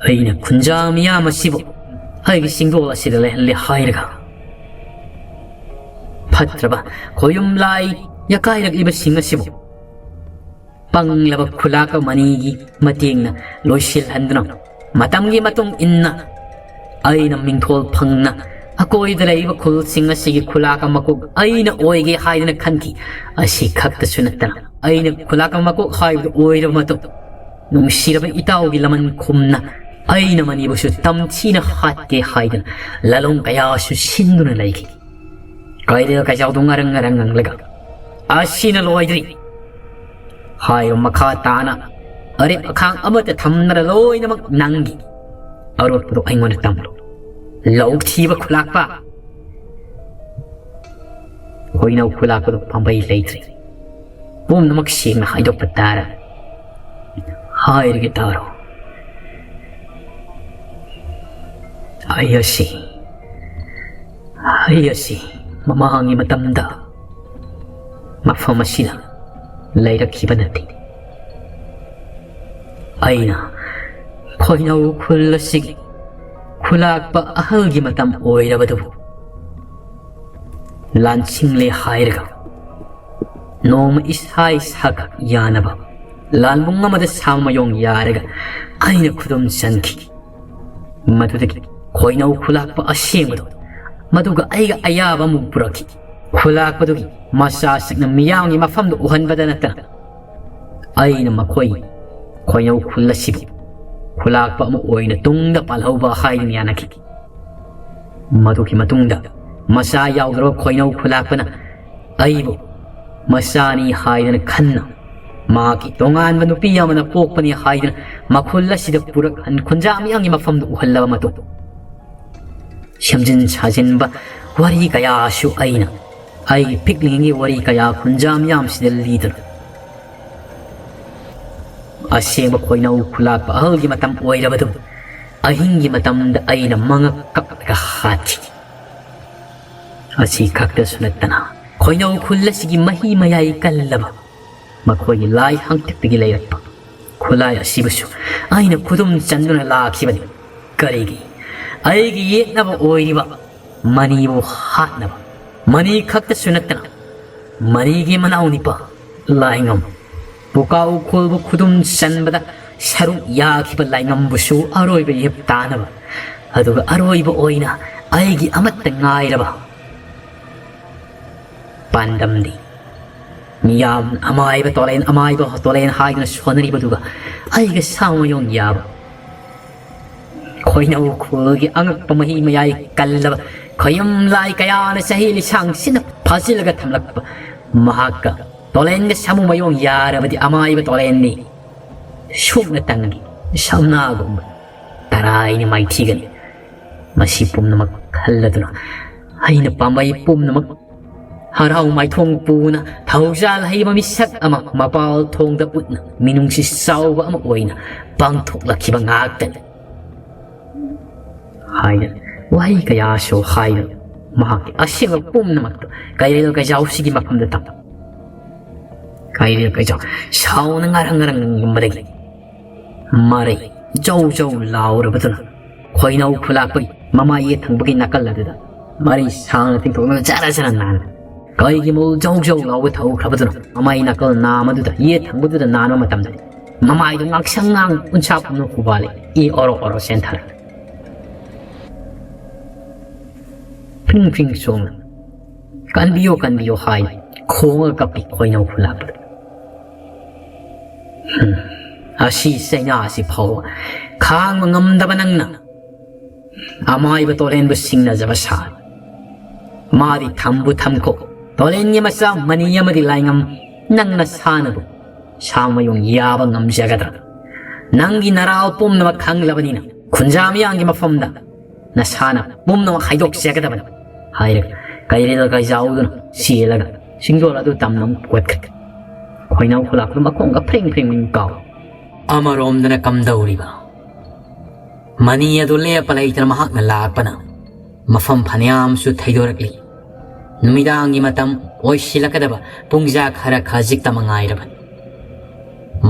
ꯑꯩꯅ ꯈꯨꯟꯖꯥ ꯃꯤꯌꯥꯝ ꯑꯁꯤꯕꯨ ꯑꯩꯒꯤ ꯆꯤꯡꯗꯣꯜ ꯑꯁꯤꯗ ꯂꯩꯍꯜꯂꯦ ꯍꯥꯏꯔꯒ, ꯐꯠꯇ꯭ꯔꯕ ꯈꯣꯌꯨꯝ ꯂꯥꯏ ꯌꯥꯀꯥꯏꯔꯛꯂꯤꯕꯁꯤꯡ ꯑꯁꯤꯕꯨ ꯄꯪꯂꯕ ꯈꯨꯂꯥꯛꯄ ꯃꯅꯤꯒꯤ ꯃꯇꯦꯡꯅ ꯂꯣꯏꯁꯤꯜꯍꯟꯗꯨꯅ, ꯃꯇꯝꯒꯤ ꯃꯇꯨꯡ ꯏꯟꯅ ꯑꯩꯅ ꯃꯤꯡꯊꯣꯜ ꯐꯪꯅ ꯑꯀꯣꯏꯗ ꯂꯩꯔꯤꯕ ꯈꯨꯜꯁꯤꯡ ꯑꯁꯤꯒꯤ ꯈꯨꯂꯥꯛꯄ ꯃꯀꯣꯛ ꯑꯩꯅ ꯑꯣꯏꯒꯦ ꯍꯥꯏꯗꯅ ꯈꯟꯈꯤ꯫ ꯑꯁꯤ ꯈꯛꯇꯁꯨ ꯅꯠꯇꯅ, ꯑꯩꯅ ꯈꯨꯂꯥꯛꯄ ꯃꯀꯣꯛ ꯍꯥꯏꯕꯗꯨ ꯑꯣꯏꯔꯕ ꯃꯇꯨꯡ, ꯅꯨꯡꯁꯤꯔꯕ ꯏꯇꯥꯎꯒꯤ ꯂꯃꯟ ꯈꯨꯝꯅ ꯑꯩꯅ ꯃꯅꯤꯕꯨꯁꯨ ꯇꯝꯊꯤꯅ ꯍꯥꯠꯀꯦ ꯍꯥꯏꯗꯅ ꯂꯥꯂꯣꯡ ꯀꯌꯥꯁꯨ ꯁꯤꯟꯗꯨꯅ ꯂꯩꯈꯤ꯫ ꯀꯩꯔꯦꯜ ꯀꯩꯖꯥꯎꯗꯨ ꯉꯔꯪ ꯉꯔꯪ ꯉꯪꯂꯒ, "ꯑꯁꯤꯅ ꯂꯣꯏꯗ꯭ꯔꯤ꯫ ꯍꯥꯏꯔꯤꯕ ꯃꯈꯥ ꯇꯥꯅ ꯑꯔꯦꯞ ꯑꯈꯥꯡ ꯑꯃꯠꯇ ꯊꯝꯗꯅ ꯂꯣꯏꯅꯃꯛ ꯅꯪꯒꯤ꯫ ꯑꯔꯣꯠꯄꯗꯨ ꯑꯩꯉꯣꯟꯗ ꯇꯝꯂꯨ꯫ ꯂꯧ ꯊꯤꯕ ꯈꯨꯂꯥꯛꯄ!" ꯈꯣꯏꯅꯧ ꯈꯨꯂꯥꯛꯄꯗꯨ ꯄꯥꯝꯕꯩ ꯂꯩꯇ꯭ꯔꯦ꯫ ꯄꯨꯝꯅꯃꯛ ꯁꯦꯡꯅ ꯍꯥꯏꯗꯣꯛꯄ ꯇꯥꯔꯦ꯫ ꯍꯥꯏꯔꯒꯦ ꯇꯥꯔꯣ꯫ ꯑꯩ ꯑꯁꯤ, ꯑꯩ ꯑꯁꯤ ꯃꯃꯥꯡꯒꯤ ꯃꯇꯝꯗ ꯃꯐꯝ ꯑꯁꯤꯗ ꯂꯩꯔꯛꯈꯤꯕ ꯅꯠꯇꯦ꯫ ꯑꯩꯅ ꯈꯣꯏꯅꯧ ꯈꯨꯜ ꯑꯁꯤꯒꯤ ꯈꯨꯂꯥꯛꯄ ꯑꯍꯜꯒꯤ ꯃꯇꯝ ꯑꯣꯏꯔꯕꯗꯨꯕꯨ ꯂꯥꯟꯁꯤꯡꯂꯦ ꯍꯥꯏꯔꯒ, ꯅꯣꯡꯃ ꯏꯁꯥ ꯏꯁꯥꯈꯛ ꯌꯥꯅꯕ ꯂꯥꯟꯕꯨꯡ ꯑꯃꯗ ꯁꯥꯃꯌꯣꯡ ꯌꯥꯔꯒ ꯑꯩꯅ ꯈꯨꯗꯨꯝ ꯆꯟꯈꯤ꯫ ꯃꯗꯨꯗꯒꯤ ꯈꯣꯏꯅꯧ ꯈꯨꯂꯥꯛꯄ ꯑꯁꯦꯡꯕꯗꯣ, ꯃꯗꯨꯒ ꯑꯩꯒ ꯑꯌꯥꯕ ꯑꯃꯨꯛ ꯄꯨꯔꯛꯈꯤ꯫ ꯈꯨꯂꯥꯛꯄꯗꯨꯒꯤ ꯃꯆꯥꯁꯤꯡꯅ ꯃꯤꯌꯥꯝꯒꯤ ꯃꯐꯝꯗ ꯎꯍꯟꯕꯗ ꯅꯠꯇꯅ, ꯑꯩꯅ ꯃꯈꯣꯏ ꯈꯣꯏꯅꯧ ꯈꯨꯜ ꯑꯁꯤꯕꯨ ꯈꯨꯂꯥꯛꯄ ꯑꯃ ꯑꯣꯏꯅ ꯇꯨꯡꯗ ꯄꯥꯜꯍꯧꯕ ꯍꯥꯏꯗꯨꯅ ꯌꯥꯅꯈꯤ꯫ ꯃꯗꯨꯒꯤ ꯃꯇꯨꯡꯗ ꯃꯆꯥ ꯌꯥꯎꯗ꯭ꯔꯕ ꯈꯣꯏꯅꯧ ꯈꯨꯂꯥꯛꯄꯅ ꯑꯩꯕꯨ ꯃꯆꯥꯅꯤ ꯍꯥꯏꯗꯅ ꯈꯟꯅ, ꯃꯍꯥꯛꯀꯤ ꯇꯣꯉꯥꯟꯕ ꯅꯨꯄꯤ ꯑꯃꯅ ꯄꯣꯛꯄꯅꯤ ꯍꯥꯏꯗꯅ ꯃꯈꯨꯜ ꯑꯁꯤꯗ ꯄꯨꯔꯛꯍꯟ ꯈꯨꯟꯖꯥ ꯃꯤꯌꯥꯝꯒꯤ ꯃꯐꯝꯗ ꯎꯍꯜꯂꯕ ꯃꯇꯨꯡ, ꯁꯦꯝꯖꯤꯟ ꯁꯥꯖꯤꯟꯕ ꯋꯥꯔꯤ ꯀꯌꯥꯁꯨ ꯑꯩꯅ ꯑꯩꯒꯤ ꯄꯤꯛꯂꯤꯉꯩꯒꯤ ꯋꯥꯔꯤ ꯀꯌꯥ ꯈꯨꯟꯖꯥ ꯃꯤꯌꯥꯝꯁꯤꯗ ꯂꯤꯗꯨꯅ, ꯑꯁꯦꯡꯕ ꯈꯣꯏꯅꯧ ꯈꯨꯂꯥꯛꯄ ꯑꯍꯜꯒꯤ ꯃꯇꯝ ꯑꯣꯏꯔꯕꯗꯨ ꯑꯍꯤꯡꯒꯤ ꯃꯇꯝꯗ ꯑꯩꯅ ꯃꯉꯛ ꯀꯛꯂꯒ ꯍꯥꯠꯈꯤ꯫ ꯑꯁꯤ ꯈꯛꯇꯁꯨ ꯅꯠꯇꯅ, ꯈꯣꯏꯅꯧ ꯈꯨꯜ ꯑꯁꯤꯒꯤ ꯃꯍꯤ ꯃꯌꯥꯏ ꯀꯜꯂꯕ ꯃꯈꯣꯏꯒꯤ ꯂꯥꯏ ꯍꯥꯡꯇꯛꯇꯒꯤ ꯂꯩꯔꯛꯄ ꯈꯨꯠꯂꯥꯏ ꯑꯁꯤꯕꯨꯁꯨ ꯑꯩꯅ ꯈꯨꯗꯨꯝ ꯆꯟꯗꯨꯅ ꯂꯥꯛꯈꯤꯕꯅꯤ꯫ ꯀꯔꯤꯒꯤ? ꯑꯩꯒꯤ ꯌꯦꯛꯅꯕ ꯑꯣꯏꯔꯤꯕ ꯃꯅꯤꯕꯨ ꯍꯥꯠꯅꯕ꯫ ꯃꯅꯤ ꯈꯛꯇꯁꯨ ꯅꯠꯇꯅ, ꯃꯅꯤꯒꯤ ꯃꯅꯥꯎ ꯅꯤꯄꯥ ꯂꯥꯏꯉꯝ, ꯄꯨꯀꯥꯎ ꯈꯨꯜꯕꯨ ꯈꯨꯗꯨꯝ ꯆꯟꯕꯗ ꯁꯔꯨꯛ ꯌꯥꯈꯤꯕ ꯂꯥꯏꯉꯝꯕꯨꯁꯨ ꯑꯔꯣꯏꯕ ꯏꯍꯤꯞ ꯇꯥꯅꯕ, ꯑꯗꯨꯒ ꯑꯔꯣꯏꯕ ꯑꯣꯏꯅ ꯑꯩꯒꯤ ꯑꯃꯠꯇ ꯉꯥꯏꯔꯕ ꯄꯥꯟꯗꯝꯗꯤ ꯃꯤꯌꯥꯝ ꯑꯃꯥꯏꯕ ꯇꯣꯂꯦꯟ, ꯑꯃꯥꯏꯕ ꯇꯣꯂꯦꯟ ꯍꯥꯏꯗꯨꯅ ꯁꯣꯟꯅꯔꯤꯕꯗꯨꯒ ꯑꯩꯒ ꯁꯥꯃꯌꯣꯡ ꯌꯥꯕ꯫ ꯈꯣꯏꯅꯧ ꯈꯨꯜꯒꯤ ꯑꯉꯛꯄ ꯃꯍꯤ ꯃꯌꯥꯏ ꯀꯜꯂꯕ ꯈꯣꯌꯨꯝ ꯂꯥꯏ ꯀꯌꯥꯅ ꯆꯍꯤ ꯂꯤꯁꯥꯡꯁꯤꯟꯅ ꯐꯥꯖꯤꯜꯂꯒ ꯊꯝꯂꯛꯄ ꯃꯍꯥꯛꯀ ꯇꯣꯂꯦꯟꯒ ꯁꯥꯃꯨ ꯃꯌꯣꯡ ꯌꯥꯔꯕꯗꯤ ꯑꯃꯥꯏꯕ ꯇꯣꯂꯦꯟꯅꯤ꯫ ꯁꯨꯞꯅꯇꯪꯒꯤ ꯁꯝꯅꯥꯒꯨꯝꯕ ꯇꯔꯥꯏꯅ ꯃꯥꯏꯊꯤꯒꯅꯤ꯫ ꯃꯁꯤ ꯄꯨꯝꯅꯃꯛ ꯈꯜꯂꯗꯨꯅ ꯑꯩꯅ ꯄꯥꯝꯕꯩ ꯄꯨꯝꯅꯃꯛ ꯍꯔꯥꯎ ꯃꯥꯏꯊꯣꯡ ꯄꯨꯅ ꯊꯧꯖꯥꯜ ꯍꯩꯕ ꯃꯤꯁꯛ ꯑꯃ ꯃꯄꯥꯜ ꯊꯣꯡꯗ ꯎꯠꯅ ꯃꯤꯅꯨꯡꯁꯤ ꯆꯥꯎꯕ ꯑꯃ ꯑꯣꯏꯅ ꯄꯥꯡꯊꯣꯛꯂꯛꯈꯤꯕ ꯉꯥꯛꯇꯅꯤ꯫ ꯍꯥꯏꯅ ꯋꯥꯍꯩ ꯀꯌꯥꯁꯨ ꯍꯥꯏꯗꯨꯅ ꯃꯍꯥꯛꯀꯤ ꯑꯁꯦꯡꯕ ꯄꯨꯝꯅꯃꯛꯇ ꯀꯩꯔꯦꯜ ꯀꯩꯖꯥꯎꯁꯤꯒꯤ ꯃꯐꯝꯗ ꯇꯝ꯫ ꯀꯩꯔꯦꯜ ꯀꯩꯖꯥꯎ ꯁꯥꯎꯅ ꯉꯔꯪ ꯉꯔꯪ ꯉꯪꯕꯗꯒꯤ ꯃꯔꯩ ꯖꯧ ꯖꯧ ꯂꯥꯎꯔꯕꯗꯨꯅ ꯈꯣꯏꯅꯧ ꯈꯨꯂꯥꯛꯄꯒꯤ ꯃꯃꯥꯏ ꯌꯦꯠ ꯊꯪꯕꯒꯤ ꯅꯥꯀꯜ ꯑꯗꯨꯗ ꯃꯔꯩ ꯁꯥꯡꯅ ꯇꯤꯡꯊꯣꯛꯂꯒ ꯖꯔ ꯖꯔ ꯅꯥꯟꯅ ꯀꯩꯒꯤ ꯃꯧ ꯖꯧ ꯖꯧ ꯂꯥꯎꯕ ꯊꯧꯈ꯭ꯔꯕꯗꯨꯅ ꯃꯃꯥꯏ ꯅꯥꯀꯜ ꯅꯥꯝ ꯑꯗꯨꯗ ꯌꯦꯠ ꯊꯪꯕꯗꯨꯗ ꯅꯥꯟꯕ ꯃꯇꯝꯗꯗꯤ ꯃꯃꯥꯏꯗꯨ ꯉꯥꯡꯁꯪ ꯉꯥꯡ ꯎꯟꯁꯥ ꯄꯨꯝꯅ ꯍꯨꯕꯥꯜꯂꯤ꯫ ꯏ ꯑꯣꯔꯣ ꯑꯣꯔꯣ ꯆꯦꯟꯊꯔꯛꯏ꯫ ꯐ꯭ꯔꯤꯡ ꯐ꯭ꯔꯤꯡ ꯆꯣꯡꯅ "ꯀꯟꯕꯤꯌꯨ, ꯀꯟꯕꯤꯌꯨ" ꯍꯥꯏ ꯈꯣꯡꯉꯒ ꯀꯞꯄꯤ ꯈꯣꯏꯅꯧ ꯈꯨꯂꯥꯛꯄꯗ꯫ ꯍꯨꯝ, ꯑꯁꯤ ꯆꯩꯅꯥꯁꯤ ꯐꯥꯎꯕ ꯈꯥꯡꯕ ꯉꯝꯗꯕ ꯅꯪꯅ ꯑꯃꯥꯏꯕ ꯇꯣꯂꯦꯟꯕꯨ ꯁꯤꯡꯅꯖꯕ ꯁꯥꯔꯤ꯫ ꯃꯥꯗꯤ ꯊꯝꯕꯨ ꯊꯝꯈꯣ, ꯇꯣꯂꯦꯟꯒꯤ ꯃꯆꯥ ꯃꯅꯤ ꯑꯃꯗꯤ ꯂꯥꯏꯉꯝ, ꯅꯪ ꯅꯁꯥꯅꯕꯨ ꯁꯥꯃꯌꯣꯡ ꯌꯥꯕ ꯉꯝꯖꯒꯗ꯭ꯔꯥ? ꯅꯪꯒꯤ ꯅꯔꯥꯜ ꯄꯨꯝꯅꯃꯛ ꯈꯪꯂꯕꯅꯤꯅ ꯈꯨꯟꯖꯥ ꯃꯤꯌꯥꯝꯒꯤ ꯃꯐꯝꯗ ꯅꯁꯥꯅ ꯄꯨꯝꯅꯃꯛ ꯍꯥꯏꯗꯣꯛꯆꯒꯗꯕꯅꯤ ꯍꯥꯏꯔꯒ ꯀꯩꯔꯦꯜ ꯀꯩꯖꯥꯎꯗꯨꯅ ꯆꯦꯜꯂꯒ ꯁꯤꯡꯗꯣꯜ ꯑꯗꯨ ꯇꯝꯅ ꯑꯃꯨꯛ ꯄꯨꯈꯠꯈ꯭ꯔꯦ꯫ ꯈꯣꯏꯅꯥꯎ ꯈꯨꯂꯥꯛꯄꯗ ꯃꯈꯣꯡꯒ ꯐ꯭ꯔꯤꯡ ꯐ꯭ꯔꯤꯡ ꯐ꯭ꯔꯤꯡ ꯀꯥꯎ꯫ ꯑꯃꯔꯣꯝꯗꯅ ꯀꯝꯗꯧꯔꯤꯕ? ꯃꯅꯤ ꯑꯗꯨ ꯂꯦꯞꯄ ꯂꯩꯇꯅ ꯃꯍꯥꯛꯅ ꯂꯥꯛꯄꯅ ꯃꯐꯝ ꯐꯅꯌꯥꯝꯁꯨ ꯊꯩꯗꯣꯔꯛꯂꯤ꯫ ꯅꯨꯃꯤꯗꯥꯡꯒꯤ ꯃꯇꯝ ꯑꯣꯏꯁꯤꯜꯂꯛꯀꯗꯕ ꯄꯨꯡꯖꯥ ꯈꯔ ꯈꯖꯤꯛꯇ ꯃꯉꯥꯏꯔꯕꯅꯤ꯫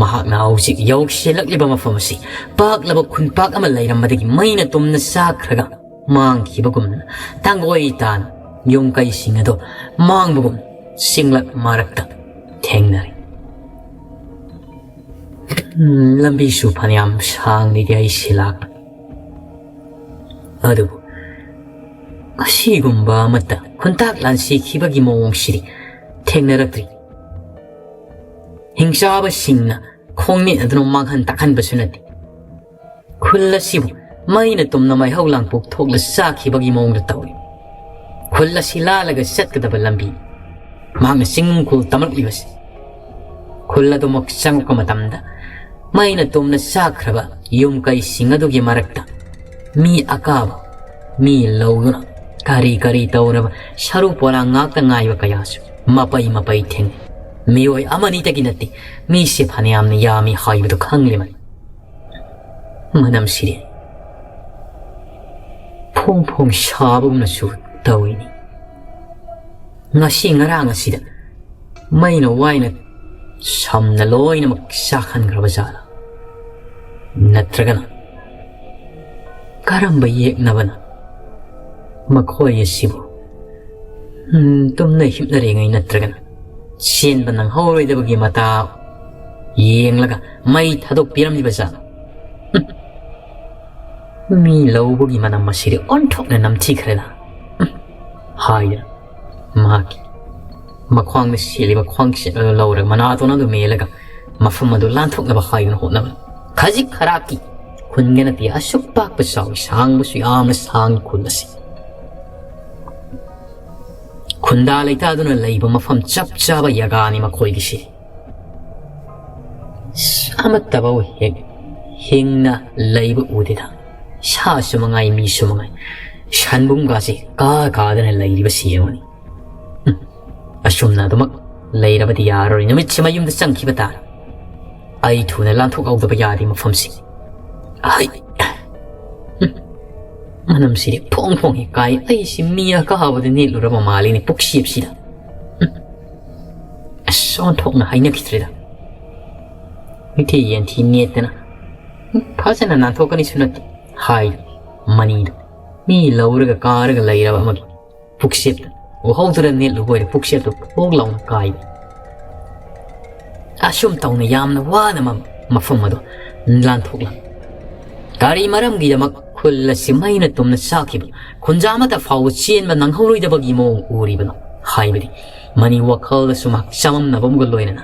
ꯃꯍꯥꯛꯅ ꯍꯧꯖꯤꯛ ꯌꯧꯁꯤꯜꯂꯛꯂꯤꯕ ꯃꯐꯝ ꯑꯁꯤ ꯄꯥꯛꯂꯕ ꯈꯨꯟꯄꯥꯛ ꯑꯃ ꯂꯩꯔꯝꯕꯗꯒꯤ ꯃꯩꯅ ꯇꯨꯝꯅ ꯆꯥꯛꯈ꯭ꯔꯒ ꯃꯥꯡꯈꯤꯕꯒꯨꯝꯅ, ꯇꯥꯡꯒꯣꯏ ꯇꯥꯅ ꯌꯨꯝ ꯀꯩꯁꯤꯡ ꯑꯗꯨ ꯃꯥꯡꯕꯒꯨꯝ ꯆꯤꯡꯂꯛ ꯃꯔꯛꯇ ꯊꯦꯡꯅꯔꯦ꯫ ꯎꯝ, ꯂꯝꯕꯤꯁꯨ ꯐꯅꯌꯥꯝ ꯁꯥꯡꯅꯗꯤ ꯑꯩ ꯁꯤꯜꯂꯛꯄꯅꯤ, ꯑꯗꯨꯕꯨ ꯑꯁꯤꯒꯨꯝꯕ ꯑꯃꯠꯇ ꯈꯨꯟꯇꯥꯛ ꯂꯥꯟꯁꯤꯈꯤꯕꯒꯤ ꯃꯑꯣꯡꯁꯤꯗꯤ ꯊꯦꯡꯅꯔꯛꯇ꯭ꯔꯤ꯫ ꯍꯤꯡꯆꯥꯕꯁꯤꯡꯅ ꯈꯣꯡꯅꯦꯠ ꯑꯗꯨꯅ ꯃꯥꯡꯍꯟ ꯇꯥꯛꯍꯟꯕꯁꯨ ꯅꯠꯇꯦ꯫ ꯈꯨꯜ ꯑꯁꯤꯕꯨ ꯃꯩꯅ ꯇꯨꯝꯅ ꯃꯩꯍꯧ ꯂꯥꯡꯄꯣꯛ ꯊꯣꯛꯂ ꯆꯥꯈꯤꯕꯒꯤ ꯃꯑꯣꯡꯗ ꯇꯧꯏ꯫ ꯈꯨꯜ ꯑꯁꯤ ꯂꯥꯜꯂꯒ ꯆꯠꯀꯗꯕ ꯂꯝꯕꯤ꯫ ꯃꯍꯥꯛꯅ ꯆꯤꯡꯅꯨꯡ ꯈꯨꯜ ꯇꯝꯂꯛꯂꯤꯕꯁꯤ꯫ ꯈꯨꯜ ꯑꯗꯨꯃꯛ ꯆꯪꯂꯛꯄ ꯃꯇꯝꯗ ꯃꯩꯅ ꯇꯨꯝꯅ ꯆꯥꯛꯈ꯭ꯔꯕ ꯌꯨꯝ ꯀꯩꯁꯤꯡ ꯑꯗꯨꯒꯤ ꯃꯔꯛꯇ ꯃꯤ ꯑꯀꯥꯕ, ꯃꯤ ꯂꯧꯗꯨꯅ ꯀꯔꯤ ꯀꯔꯤ ꯇꯧꯔꯕ ꯁꯔꯨ ꯄꯣꯂꯥꯡ ꯉꯥꯛꯇ ꯉꯥꯏꯕ ꯀꯌꯥꯁꯨ ꯃꯄꯩ ꯃꯄꯩ ꯊꯦꯡꯅꯩ꯫ ꯃꯤꯑꯣꯏ ꯑꯃꯅꯤꯗꯒꯤ ꯅꯠꯇꯦ, ꯃꯤꯁꯦ ꯐꯅꯌꯥꯝꯅ ꯌꯥꯝꯃꯤ ꯍꯥꯏꯕꯗꯨ ꯈꯪꯂꯤꯕꯅꯤ꯫ ꯃꯅꯝꯁꯤꯗꯤ ꯐꯣꯡ ꯐꯣꯡ ꯁꯥꯕꯒꯨꯝꯅꯁꯨ ꯇꯧꯏꯅꯤ꯫ ꯉꯁꯤ ꯉꯔꯥꯡ ꯑꯁꯤꯗ ꯃꯩꯅ ꯋꯥꯏꯅ ꯁꯝꯅ ꯂꯣꯏꯅꯃꯛ ꯆꯥꯛꯍꯟꯈ꯭ꯔꯕ ꯖꯥꯠꯂ? ꯅꯠꯇ꯭ꯔꯒꯅ ꯀꯔꯝꯕ ꯌꯦꯛꯅꯕꯅ ꯃꯈꯣꯏ ꯑꯁꯤꯕꯨ, ꯎꯝ, ꯇꯨꯝꯅ ꯍꯤꯞꯅꯔꯤꯉꯩ ꯅꯠꯇ꯭ꯔꯒꯅ ꯆꯦꯟꯕ ꯅꯪꯍꯧꯔꯣꯏꯗꯕꯒꯤ ꯃꯇꯥ ꯌꯦꯡꯂꯒ ꯃꯩ ꯊꯥꯗꯣꯛꯄꯤꯔꯝꯂꯤꯕ ꯖꯥꯠꯂ? ꯎꯝ꯫ "ꯃꯤ ꯂꯧꯕꯒꯤ ꯃꯅꯝ ꯑꯁꯤꯗꯤ ꯑꯣꯟꯊꯣꯛꯅ ꯅꯝꯊꯤꯈ꯭ꯔꯦꯗ" ꯍꯥꯏꯗꯨꯅ ꯃꯍꯥꯛꯀꯤ ꯃꯈ꯭ꯋꯥꯡꯗ ꯁꯦꯠꯂꯤꯕ ꯈ꯭ꯋꯥꯡꯆꯦꯠ ꯑꯗꯨ ꯂꯧꯔꯒ ꯃꯅꯥꯇꯣꯟ ꯑꯗꯨ ꯃꯦꯜꯂꯒ ꯃꯐꯝ ꯑꯗꯨ ꯂꯥꯟꯊꯣꯛꯅꯕ ꯍꯥꯏꯗꯨꯅ ꯍꯣꯠꯅꯕ꯫ ꯈꯖꯤꯛ ꯈꯔꯥꯛꯀꯤ ꯈꯨꯟꯒ ꯅꯠꯇꯦ, ꯑꯁꯨꯛ ꯄꯥꯛꯄ ꯆꯥꯎꯏ, ꯁꯥꯡꯕꯁꯨ ꯌꯥꯝꯅ ꯁꯥꯡꯏ ꯈꯨꯟ ꯑꯁꯤ꯫ ꯈꯨꯟꯗꯥ ꯂꯩꯇꯥꯗꯨꯅ ꯂꯩꯕ ꯃꯐꯝ ꯆꯞ ꯆꯥꯕ ꯖꯒꯥꯅꯤ ꯃꯈꯣꯏꯒꯤꯁꯤ꯫ ꯑꯃꯠꯇꯐꯥꯎ ꯍꯦꯛ ꯍꯤꯡꯅ ꯂꯩꯕ ꯎꯗꯦꯗ꯫ ꯁꯥꯁꯨ ꯃꯉꯥꯏ, ꯃꯤꯁꯨ ꯃꯉꯥꯏ꯫ ꯁꯟꯕꯨꯝꯒꯥꯁꯦ ꯀꯥ ꯀꯥꯗꯅ ꯂꯩꯔꯤꯕꯁꯤ ꯌꯦꯡꯉꯨꯅꯤ꯫ ꯎꯝ, ꯑꯁꯨꯝꯅ ꯑꯗꯨꯃꯛ ꯂꯩꯔꯕꯗꯤ ꯌꯥꯔꯔꯣꯏ꯫ ꯅꯨꯃꯤꯠꯁꯤꯃ ꯌꯨꯝꯗ ꯆꯪꯈꯤꯕ ꯇꯥꯔꯦ꯫ ꯑꯩ ꯊꯨꯅ ꯂꯥꯟꯊꯣꯛꯍꯧꯗꯕ ꯌꯥꯗꯦ ꯃꯐꯝꯁꯤ꯫ ꯑꯩ, ꯎꯝ꯫ ꯃꯅꯝꯁꯤꯗꯤ ꯐꯣꯡ ꯐꯣꯡ ꯍꯦꯛ ꯀꯥꯏ꯫ ꯑꯩꯁꯤ ꯃꯤ ꯑꯀꯥꯕꯗ ꯅꯦꯠꯂꯨꯔꯕ ꯃꯥꯜꯂꯤꯅꯦ ꯄꯨꯛꯁꯦꯞꯁꯤꯗ꯫ ꯎꯝ꯫ ꯑꯁ, ꯑꯣꯟꯊꯣꯛꯅ ꯍꯥꯏꯅꯈꯤꯗ꯭ꯔꯦꯗ꯫ ꯃꯤꯊꯤ ꯌꯦꯟꯊꯤ ꯅꯦꯠꯇꯅ, ꯎꯝ, ꯐꯖꯅ ꯅꯥꯟꯊꯣꯛꯀꯅꯤꯁꯨ ꯅꯠꯇꯦ ꯍꯥꯏ꯫ ꯃꯅꯤꯗꯣ ꯃꯤ ꯂꯧꯔꯒ ꯀꯥꯔꯒ ꯂꯩꯔꯕ ꯑꯃꯒꯤ ꯄꯨꯛꯁꯦꯞꯇ ꯎꯍꯧꯗꯨꯅ ꯅꯦꯠꯂꯨꯕ ꯑꯣꯏꯔꯦ꯫ ꯄꯨꯛꯁꯦꯞꯇꯨ ꯄꯣꯛ ꯂꯥꯎꯅ ꯀꯥꯏꯕ꯫ ꯑꯁꯨꯝ ꯇꯧꯅ ꯌꯥꯝꯅ ꯋꯥꯅ ꯃ-, ꯃꯐꯝ ꯑꯗꯨ ꯂꯥꯟꯊꯣꯛꯂꯝꯃꯤ꯫ ꯀꯔꯤ ꯃꯔꯝꯒꯤꯗꯃꯛ ꯈꯨꯜ ꯑꯁꯤ ꯃꯩꯅ ꯇꯨꯝꯅ ꯆꯥꯛꯈꯤꯕ, ꯈꯨꯟꯖꯥ ꯑꯃꯠꯇ ꯐꯥꯎꯕ ꯆꯦꯟꯕ ꯅꯪꯍꯧꯔꯣꯏꯗꯕꯒꯤ ꯃꯑꯣꯡ ꯎꯔꯤꯕꯅꯣ ꯍꯥꯏꯕꯗꯤ ꯃꯅꯤ ꯋꯥꯈꯜꯗꯁꯨ ꯃꯍꯥꯛ ꯆꯃꯝꯅꯕ ꯑꯃꯒ ꯂꯣꯏꯅꯅ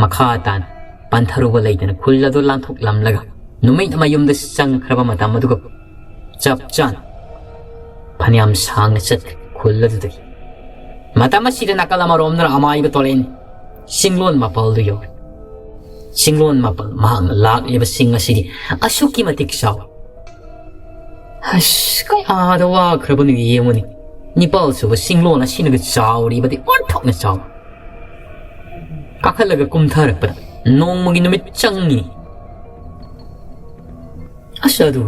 ꯃꯈꯥ ꯇꯥꯅ ꯄꯟꯊꯔꯨꯕ ꯂꯩꯇꯅ ꯈꯨꯜ ꯑꯗꯨ ꯂꯥꯟꯊꯣꯛꯂꯝꯂꯒ ꯅꯨꯃꯤꯠ ꯑꯃ ꯌꯨꯝꯗ ꯆꯪꯈ꯭ꯔꯕ ꯃꯇꯝ ꯑꯗꯨꯒ ꯆꯞ ꯆꯥꯅ ꯐꯅꯌꯥꯝ ꯁꯥꯡꯅ ꯆꯠꯈ꯭ꯔꯦ ꯈꯨꯜ ꯑꯗꯨꯗꯒꯤ꯫ ꯃꯇꯝ ꯑꯁꯤꯗ ꯅꯥꯀꯜ ꯑꯃꯔꯣꯝꯗꯅ ꯑꯃꯥꯏꯕ ꯇꯣꯔꯦꯟ ꯆꯤꯡꯂꯣꯟ ꯃꯥꯄꯜꯗꯨ ꯌꯧꯔꯦ꯫ ꯆꯤꯡꯂꯣꯟ ꯃꯥꯄꯜ ꯃꯍꯥꯛꯅ ꯂꯥꯛꯂꯤꯕ ꯆꯤꯡ ꯑꯁꯤꯗꯤ ꯑꯁꯨꯛꯀꯤ ꯃꯇꯤꯛ ꯆꯥꯎꯏ꯫ ꯑꯁ, ꯀꯌꯥꯗ ꯋꯥꯈ꯭ꯔꯕꯅꯣ ꯌꯦꯡꯉꯨꯅꯤ꯫ ꯅꯤꯄꯥꯜ ꯁꯨꯕ ꯆꯤꯡꯂꯣꯟ ꯑꯁꯤꯅꯒ ꯆꯥꯎꯔꯤꯕꯗꯤ ꯑꯣꯟꯊꯣꯛꯅ ꯆꯥꯎꯏ꯫ ꯀꯥꯈꯠꯂꯒ ꯀꯨꯝꯊꯔꯛꯄꯗ ꯅꯣꯡꯃꯒꯤ ꯅꯨꯃꯤꯠ ꯆꯪꯉꯤ꯫ ꯑꯁ, ꯑꯗꯨ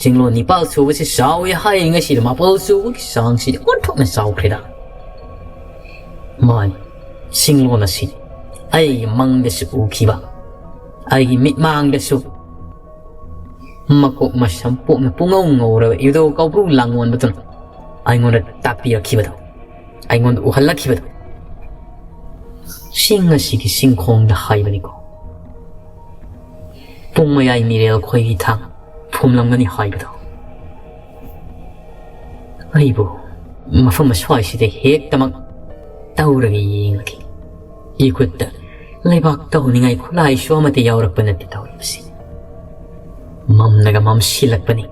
ꯆꯤꯡꯂꯣꯟ ꯅꯤꯄꯥꯜ ꯁꯨꯕꯁꯤ ꯆꯥꯎꯏ ꯍꯥꯏꯔꯤꯉꯩꯁꯤꯗ ꯃꯥꯄꯜ ꯁꯨꯕꯒꯤ ꯆꯥꯡꯁꯤꯗꯤ ꯑꯣꯟꯊꯣꯛꯅ ꯆꯥꯎꯈ꯭ꯔꯦꯗ꯫ ꯃꯥꯅꯤ, ꯆꯤꯡꯂꯣꯟ ꯑꯁꯤ ꯑꯩꯒꯤ ꯃꯪꯗꯁꯨ ꯎꯈꯤꯕ, ꯑꯩꯒꯤ ꯃꯤꯠꯃꯥꯡꯗꯁꯨ ꯃꯀꯣꯛ ꯃꯁꯝ ꯄꯣꯛꯅ ꯄꯨꯡꯉꯧ ꯉꯧꯔꯕ ꯏꯕꯨꯙꯧ ꯀꯧꯕ꯭ꯔꯨ ꯂꯥꯡꯑꯣꯟꯕꯗꯨꯅ ꯑꯩꯉꯣꯟꯗ ꯇꯥꯛꯄꯤꯔꯛꯈꯤꯕꯗꯣ, ꯑꯩꯉꯣꯟꯗ ꯎꯍꯜꯂꯛꯈꯤꯕꯗꯣ꯫ ꯆꯤꯡ ꯑꯁꯤꯒꯤ ꯆꯤꯡꯈꯣꯡꯗ ꯍꯥꯏꯕꯅꯤꯀꯣ꯫ ꯄꯨꯡ ꯃꯌꯥꯏ ꯃꯤꯔꯦꯜ ꯈꯣꯏꯍꯤ ꯊꯥꯡ ꯐꯨꯝꯂꯝꯒꯅꯤ ꯍꯥꯏꯕꯗꯣ꯫ ꯑꯩꯕꯨ ꯃꯐꯝ ꯑꯁ꯭ꯋꯥꯏꯁꯤꯗ ꯍꯦꯛꯇꯃꯛ ꯇꯧꯔꯒ ꯌꯦꯡꯂꯒꯦ꯫ ꯏꯈꯨꯠꯇ ꯂꯩꯕꯥꯛ ꯇꯧꯅꯤꯡꯉꯥꯏ ꯈꯨꯠꯂꯥꯏꯁꯨ ꯑꯃꯠꯇ ꯌꯥꯎꯔꯛꯄ ꯅꯠꯇꯦ ꯇꯧꯔꯤꯕꯁꯤ꯫ ꯃꯝꯂꯒ ꯃꯝꯁꯤꯜꯂꯛꯄꯅꯤ꯫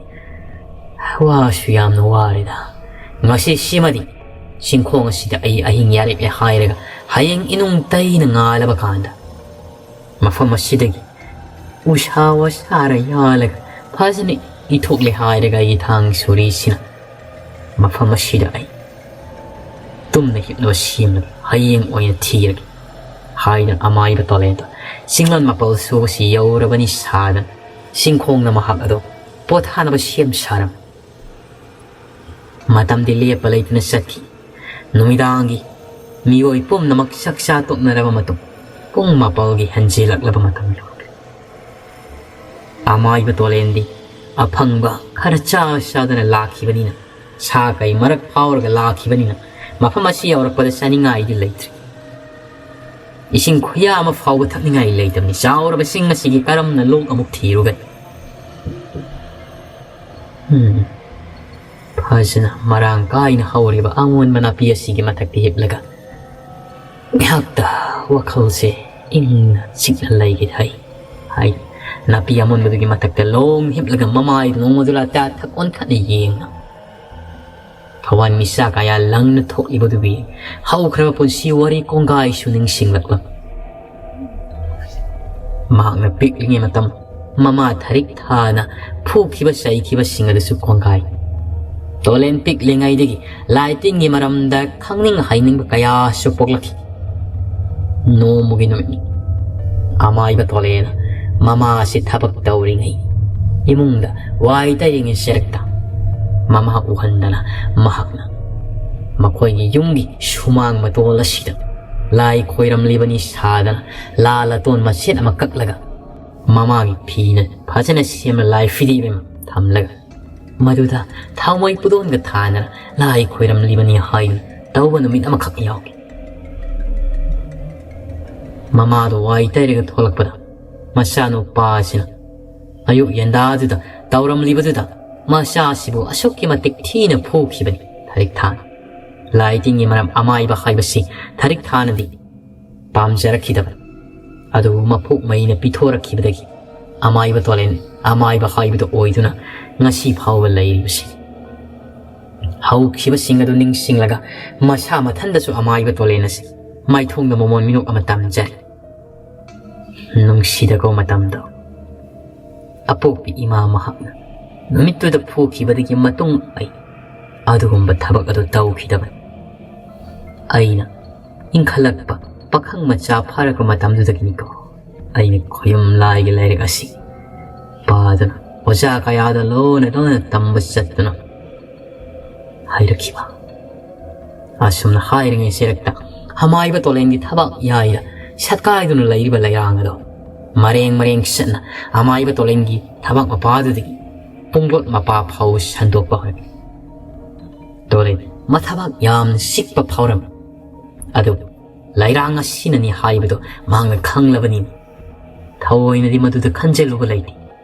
ꯋꯥꯁꯨ ꯌꯥꯝꯅ ꯋꯥꯔꯦꯗ꯫ ꯉꯁꯤ ꯁꯤꯃꯗꯤ ꯆꯤꯡꯈꯣꯡ ꯑꯁꯤꯗ ꯑꯩ ꯑꯍꯤꯡ ꯌꯥꯔꯦꯛꯂꯦ ꯍꯥꯏꯔꯒ ꯍꯌꯦꯡ ꯏꯅꯨꯡ ꯇꯩꯅ ꯉꯥꯜꯂꯕ ꯀꯥꯟꯗ ꯃꯐꯝ ꯑꯁꯤꯗꯒꯤ ꯎꯁꯥ ꯋꯥꯁꯥꯔ ꯌꯥꯜꯂꯒ ꯐꯖꯅ ꯏꯊꯣꯛꯂꯦ ꯍꯥꯏꯔꯒ ꯑꯩꯒꯤ ꯊꯥꯡ ꯁꯣꯔꯤꯁꯤꯅ ꯃꯐꯝ ꯑꯁꯤꯗ ꯑꯩ ꯇꯨꯝꯅ ꯍꯤꯞꯅꯕ ꯁꯦꯝꯂꯒꯦ, ꯍꯌꯦꯡ ꯑꯣꯏꯅ ꯊꯤꯔꯒꯦ ꯍꯥꯏꯗꯨꯅ ꯑꯃꯥꯏꯕ ꯇꯣꯂꯦꯟꯗꯣ ꯆꯤꯡꯂꯣꯟ ꯃꯥꯄꯜ ꯁꯨꯕꯁꯤ ꯌꯧꯔꯕꯅꯤ ꯁꯥꯗꯅ ꯆꯤꯡꯈꯣꯡꯅ ꯃꯍꯥꯛ ꯑꯗꯣ ꯄꯣꯊꯥꯅꯕ ꯁꯦꯝ ꯁꯥꯔꯝꯃꯤ꯫ ꯃꯇꯝꯗꯤ ꯂꯦꯞꯄ ꯂꯩꯇꯅ ꯆꯠꯈꯤ꯫ ꯅꯨꯃꯤꯗꯥꯡꯒꯤ ꯃꯤꯑꯣꯏ ꯄꯨꯝꯅꯃꯛ ꯆꯥꯛ ꯆꯥ ꯇꯣꯛꯅꯔꯕ ꯃꯇꯨꯡ, ꯄꯨꯡ ꯃꯥꯄꯜꯒꯤ ꯍꯟꯖꯤꯜꯂꯛꯂꯕ ꯃꯇꯝ ꯌꯧꯔꯛꯂꯦ꯫ ꯑꯃꯥꯏꯕ ꯇꯣꯂꯦꯟꯗꯤ ꯑꯐꯪꯕ ꯈꯔ ꯆꯥ ꯆꯥꯗꯅ ꯂꯥꯛꯈꯤꯕꯅꯤꯅ, ꯁꯥ ꯀꯩ ꯃꯔꯛ ꯐꯥꯎꯔꯒ ꯂꯥꯛꯈꯤꯕꯅꯤꯅ, ꯃꯐꯝ ꯑꯁꯤ ꯌꯧꯔꯛꯄꯗ ꯆꯥꯅꯤꯡꯉꯥꯏꯗꯤ ꯂꯩꯇ꯭ꯔꯦ꯫ ꯏꯁꯤꯡ ꯈꯨꯌꯥ ꯑꯃ ꯐꯥꯎꯕ ꯊꯛꯅꯤꯡꯉꯥꯏ ꯂꯩꯇꯕꯅꯤ꯫ ꯆꯥꯎꯔꯕ ꯆꯤꯡ ꯑꯁꯤꯒꯤ ꯀꯔꯝꯅ ꯂꯣꯛ ꯑꯃꯨꯛ ꯊꯤꯔꯨꯒꯅꯤ? ꯎꯝ꯫ ꯐꯖꯅ ꯃꯔꯥꯡ ꯀꯥꯏꯅ ꯍꯧꯔꯤꯕ ꯑꯉꯣꯟꯕ ꯅꯥꯄꯤ ꯑꯁꯤꯒꯤ ꯃꯊꯛꯇ ꯍꯤꯞꯂꯒ ꯉꯥꯏꯍꯥꯛꯇ ꯋꯥꯈꯜꯁꯦ ꯏꯪꯅ ꯆꯤꯛꯅ ꯂꯩꯒꯦ ꯍꯥꯏ꯫ ꯍꯥꯏ꯫ ꯅꯥꯄꯤ ꯑꯃꯣꯟꯕꯗꯨꯒꯤ ꯃꯊꯛꯇ ꯂꯣꯡ ꯍꯤꯞꯂꯒ ꯃꯃꯥꯏꯗꯨ ꯅꯣꯡꯃꯗꯨ ꯂꯥꯇꯥ ꯊꯛ ꯑꯣꯟꯈꯠꯅ ꯌꯦꯡꯅ ꯊꯋꯥꯟ ꯃꯤꯆꯥ ꯀꯌꯥ ꯂꯪꯅ ꯊꯣꯛꯂꯤꯕꯗꯨꯒꯤ ꯍꯧꯈ꯭ꯔꯕ ꯄꯨꯟꯁꯤ ꯋꯥꯔꯤ ꯀꯣꯡꯒꯥꯏꯁꯨ ꯅꯤꯡꯁꯤꯡꯂꯛꯂꯝꯃꯤ꯫ ꯃꯍꯥꯛꯅ ꯄꯤꯛꯂꯤꯉꯩ ꯃꯇꯝ ꯃꯃꯥ ꯊꯔꯤꯛ ꯊꯥꯅ ꯐꯨꯈꯤꯕ ꯆꯩꯈꯤꯕꯁꯤꯡ ꯑꯗꯨꯁꯨ ꯀꯣꯡꯒꯥꯏ꯫ ꯇꯣꯂꯦꯟ ꯄꯤꯛꯂꯤꯉꯩꯗꯒꯤ ꯂꯥꯏ ꯇꯤꯟꯒꯤ ꯃꯔꯝꯗ ꯈꯪꯅꯤꯡ ꯍꯩꯅꯤꯡꯕ ꯀꯌꯥꯁꯨ ꯄꯣꯛꯂꯛꯈꯤ꯫ ꯅꯣꯡꯃꯒꯤ ꯅꯨꯃꯤꯠꯅꯤ꯫ ꯑꯃꯥꯏꯕ ꯇꯣꯂꯦꯅ ꯃꯃꯥ ꯑꯁꯤ ꯊꯕꯛ ꯇꯧꯔꯤꯉꯩ ꯏꯃꯨꯡꯗ ꯋꯥꯏ ꯇꯩꯔꯤꯉꯩ ꯆꯦꯔꯛꯇ ꯃꯃꯥ ꯎꯍꯟꯗꯅ ꯃꯍꯥꯛꯅ ꯃꯈꯣꯏꯒꯤ ꯌꯨꯝꯒꯤ ꯁꯨꯃꯥꯡ ꯃꯇꯣꯜ ꯑꯁꯤꯗ ꯂꯥꯏ ꯈꯣꯏꯔꯝꯂꯤꯕꯅꯤ ꯁꯥꯗꯅ ꯂꯥ ꯂꯇꯣꯟ ꯃꯆꯦꯠ ꯑꯃ ꯀꯛꯂꯒ ꯃꯃꯥꯒꯤ ꯐꯤꯅ ꯐꯖꯅ ꯁꯦꯝꯕ ꯂꯥꯏ ꯐꯤꯗꯤꯕ ꯑꯃ ꯊꯝꯂꯒ ꯃꯗꯨꯗ ꯊꯥꯎꯃꯩ ꯄꯨꯗꯣꯟꯒ ꯊꯥꯅ ꯂꯥꯏ ꯈꯣꯏꯔꯝꯂꯤꯕꯅꯤ ꯍꯥꯏꯗꯨꯅ ꯇꯧꯕ ꯅꯨꯃꯤꯠ ꯑꯃꯈꯛ ꯌꯥꯎꯈꯤ꯫ ꯃꯃꯥꯗꯣ ꯋꯥꯏ ꯇꯩꯔꯒ ꯊꯣꯛꯂꯛꯄꯗ ꯃꯆꯥꯅꯨꯄꯥ ꯑꯁꯤꯅ ꯑꯌꯨꯛ ꯌꯦꯟꯗꯥꯗꯨꯗ ꯇꯧꯔꯝꯂꯤꯕꯗꯨꯗ ꯃꯆꯥꯁꯤꯕꯨ ꯑꯁꯨꯛꯀꯤ ꯃꯇꯤꯛ ꯊꯤꯅ ꯐꯨꯈꯤꯕꯅꯤ ꯊꯔꯤꯛ ꯊꯥꯅ꯫ ꯂꯥꯏ ꯇꯤꯟꯒꯤ ꯃꯔꯝ ꯑꯃꯥꯏꯕ ꯍꯥꯏꯕꯁꯤ ꯊꯔꯤꯛ ꯊꯥꯅꯗꯤ ꯄꯥꯝꯖꯔꯛꯈꯤꯗꯕꯅꯤ꯫ ꯑꯗꯨꯕꯨ ꯃꯄꯣꯛ ꯃꯩꯅ ꯄꯤꯊꯣꯔꯛꯈꯤꯕꯗꯒꯤ ꯑꯃꯥꯏꯕ ꯇꯣꯂꯦꯟ ꯑꯃꯥꯏꯕ ꯍꯥꯏꯕꯗꯨ ꯑꯣꯏꯗꯨꯅ ꯉꯁꯤ ꯐꯥꯎꯕ ꯂꯩꯔꯤꯕꯁꯤꯅꯤ꯫ ꯍꯧꯈꯤꯕꯁꯤꯡ ꯑꯗꯨ ꯅꯤꯡꯁꯤꯡꯂꯒ ꯃꯁꯥ ꯃꯊꯟꯗꯁꯨ ꯑꯃꯥꯏꯕ ꯇꯣꯂꯦꯟ ꯑꯁꯤ ꯃꯥꯏꯊꯣꯡꯗ ꯃꯃꯣꯟ ꯃꯤꯅꯣꯛ ꯑꯃ ꯇꯝꯖꯔꯤ꯫ ꯅꯨꯡꯁꯤꯗꯀꯣ ꯃꯇꯝꯗꯣ꯫ ꯑꯄꯣꯛꯄꯤ ꯏꯃꯥ ꯃꯍꯥꯛꯅ ꯅꯨꯃꯤꯠꯇꯨꯗ ꯐꯨꯈꯤꯕꯗꯒꯤ ꯃꯇꯨꯡ ꯑꯩ ꯑꯗꯨꯒꯨꯝꯕ ꯊꯕꯛ ꯑꯗꯨ ꯇꯧꯈꯤꯗꯕꯅꯤ꯫ ꯑꯩꯅ ꯏꯟꯈꯠꯂꯛꯄ ꯄꯥꯈꯪ ꯃꯆꯥ ꯐꯥꯔꯛꯄ ꯃꯇꯝꯗꯨꯗꯒꯤꯅꯤꯀꯣ ꯑꯩꯅ ꯈꯣꯌꯨꯝ ꯂꯥꯏꯒꯤ ꯂꯥꯏꯔꯤꯛ ꯑꯁꯤ ꯄꯥꯗꯨꯅ ꯑꯣꯖꯥ ꯀꯌꯥꯗ ꯂꯣꯟꯅ ꯂꯣꯟꯅ ꯇꯝꯕ ꯆꯠꯇꯨꯅ ꯍꯥꯏꯔꯛꯈꯤꯕ꯫ ꯑꯁꯨꯝꯅ ꯍꯥꯏꯔꯤꯉꯩ ꯁꯦꯔꯛꯇ ꯑꯃꯥꯏꯕ ꯇꯣꯂꯦꯟꯒꯤ ꯊꯕꯥꯛ ꯌꯥꯏꯗ ꯁꯠꯀꯥꯏꯗꯨꯅ ꯂꯩꯔꯤꯕ ꯂꯩꯔꯥꯡ ꯑꯗꯣ ꯃꯔꯦꯡ ꯃꯔꯦꯡ ꯆꯠꯅ ꯑꯃꯥꯏꯕ ꯇꯣꯂꯦꯟꯒꯤ ꯊꯕꯥꯛ ꯃꯄꯥꯗꯨꯗꯒꯤ ꯄꯨꯡꯂꯣꯠ ꯃꯄꯥ ꯐꯥꯎ ꯁꯟꯗꯣꯛꯄ ꯍꯧꯔꯛꯏ꯫ ꯇꯣꯂꯦꯟ ꯃꯊꯕꯥꯛ ꯌꯥꯝꯅ ꯆꯤꯛꯄ ꯐꯥꯎꯔꯝꯃꯤ꯫ ꯑꯗꯨꯕꯨ ꯂꯩꯔꯥꯡ ꯑꯁꯤꯅꯅꯤ ꯍꯥꯏꯕꯗꯨ ꯃꯍꯥꯛꯅ ꯈꯪꯂꯕꯅꯤꯅ ꯊꯑꯣꯏꯅꯗꯤ ꯃꯗꯨꯗ ꯈꯟꯖꯤꯜꯂꯨꯕ ꯂꯩꯇꯦ꯫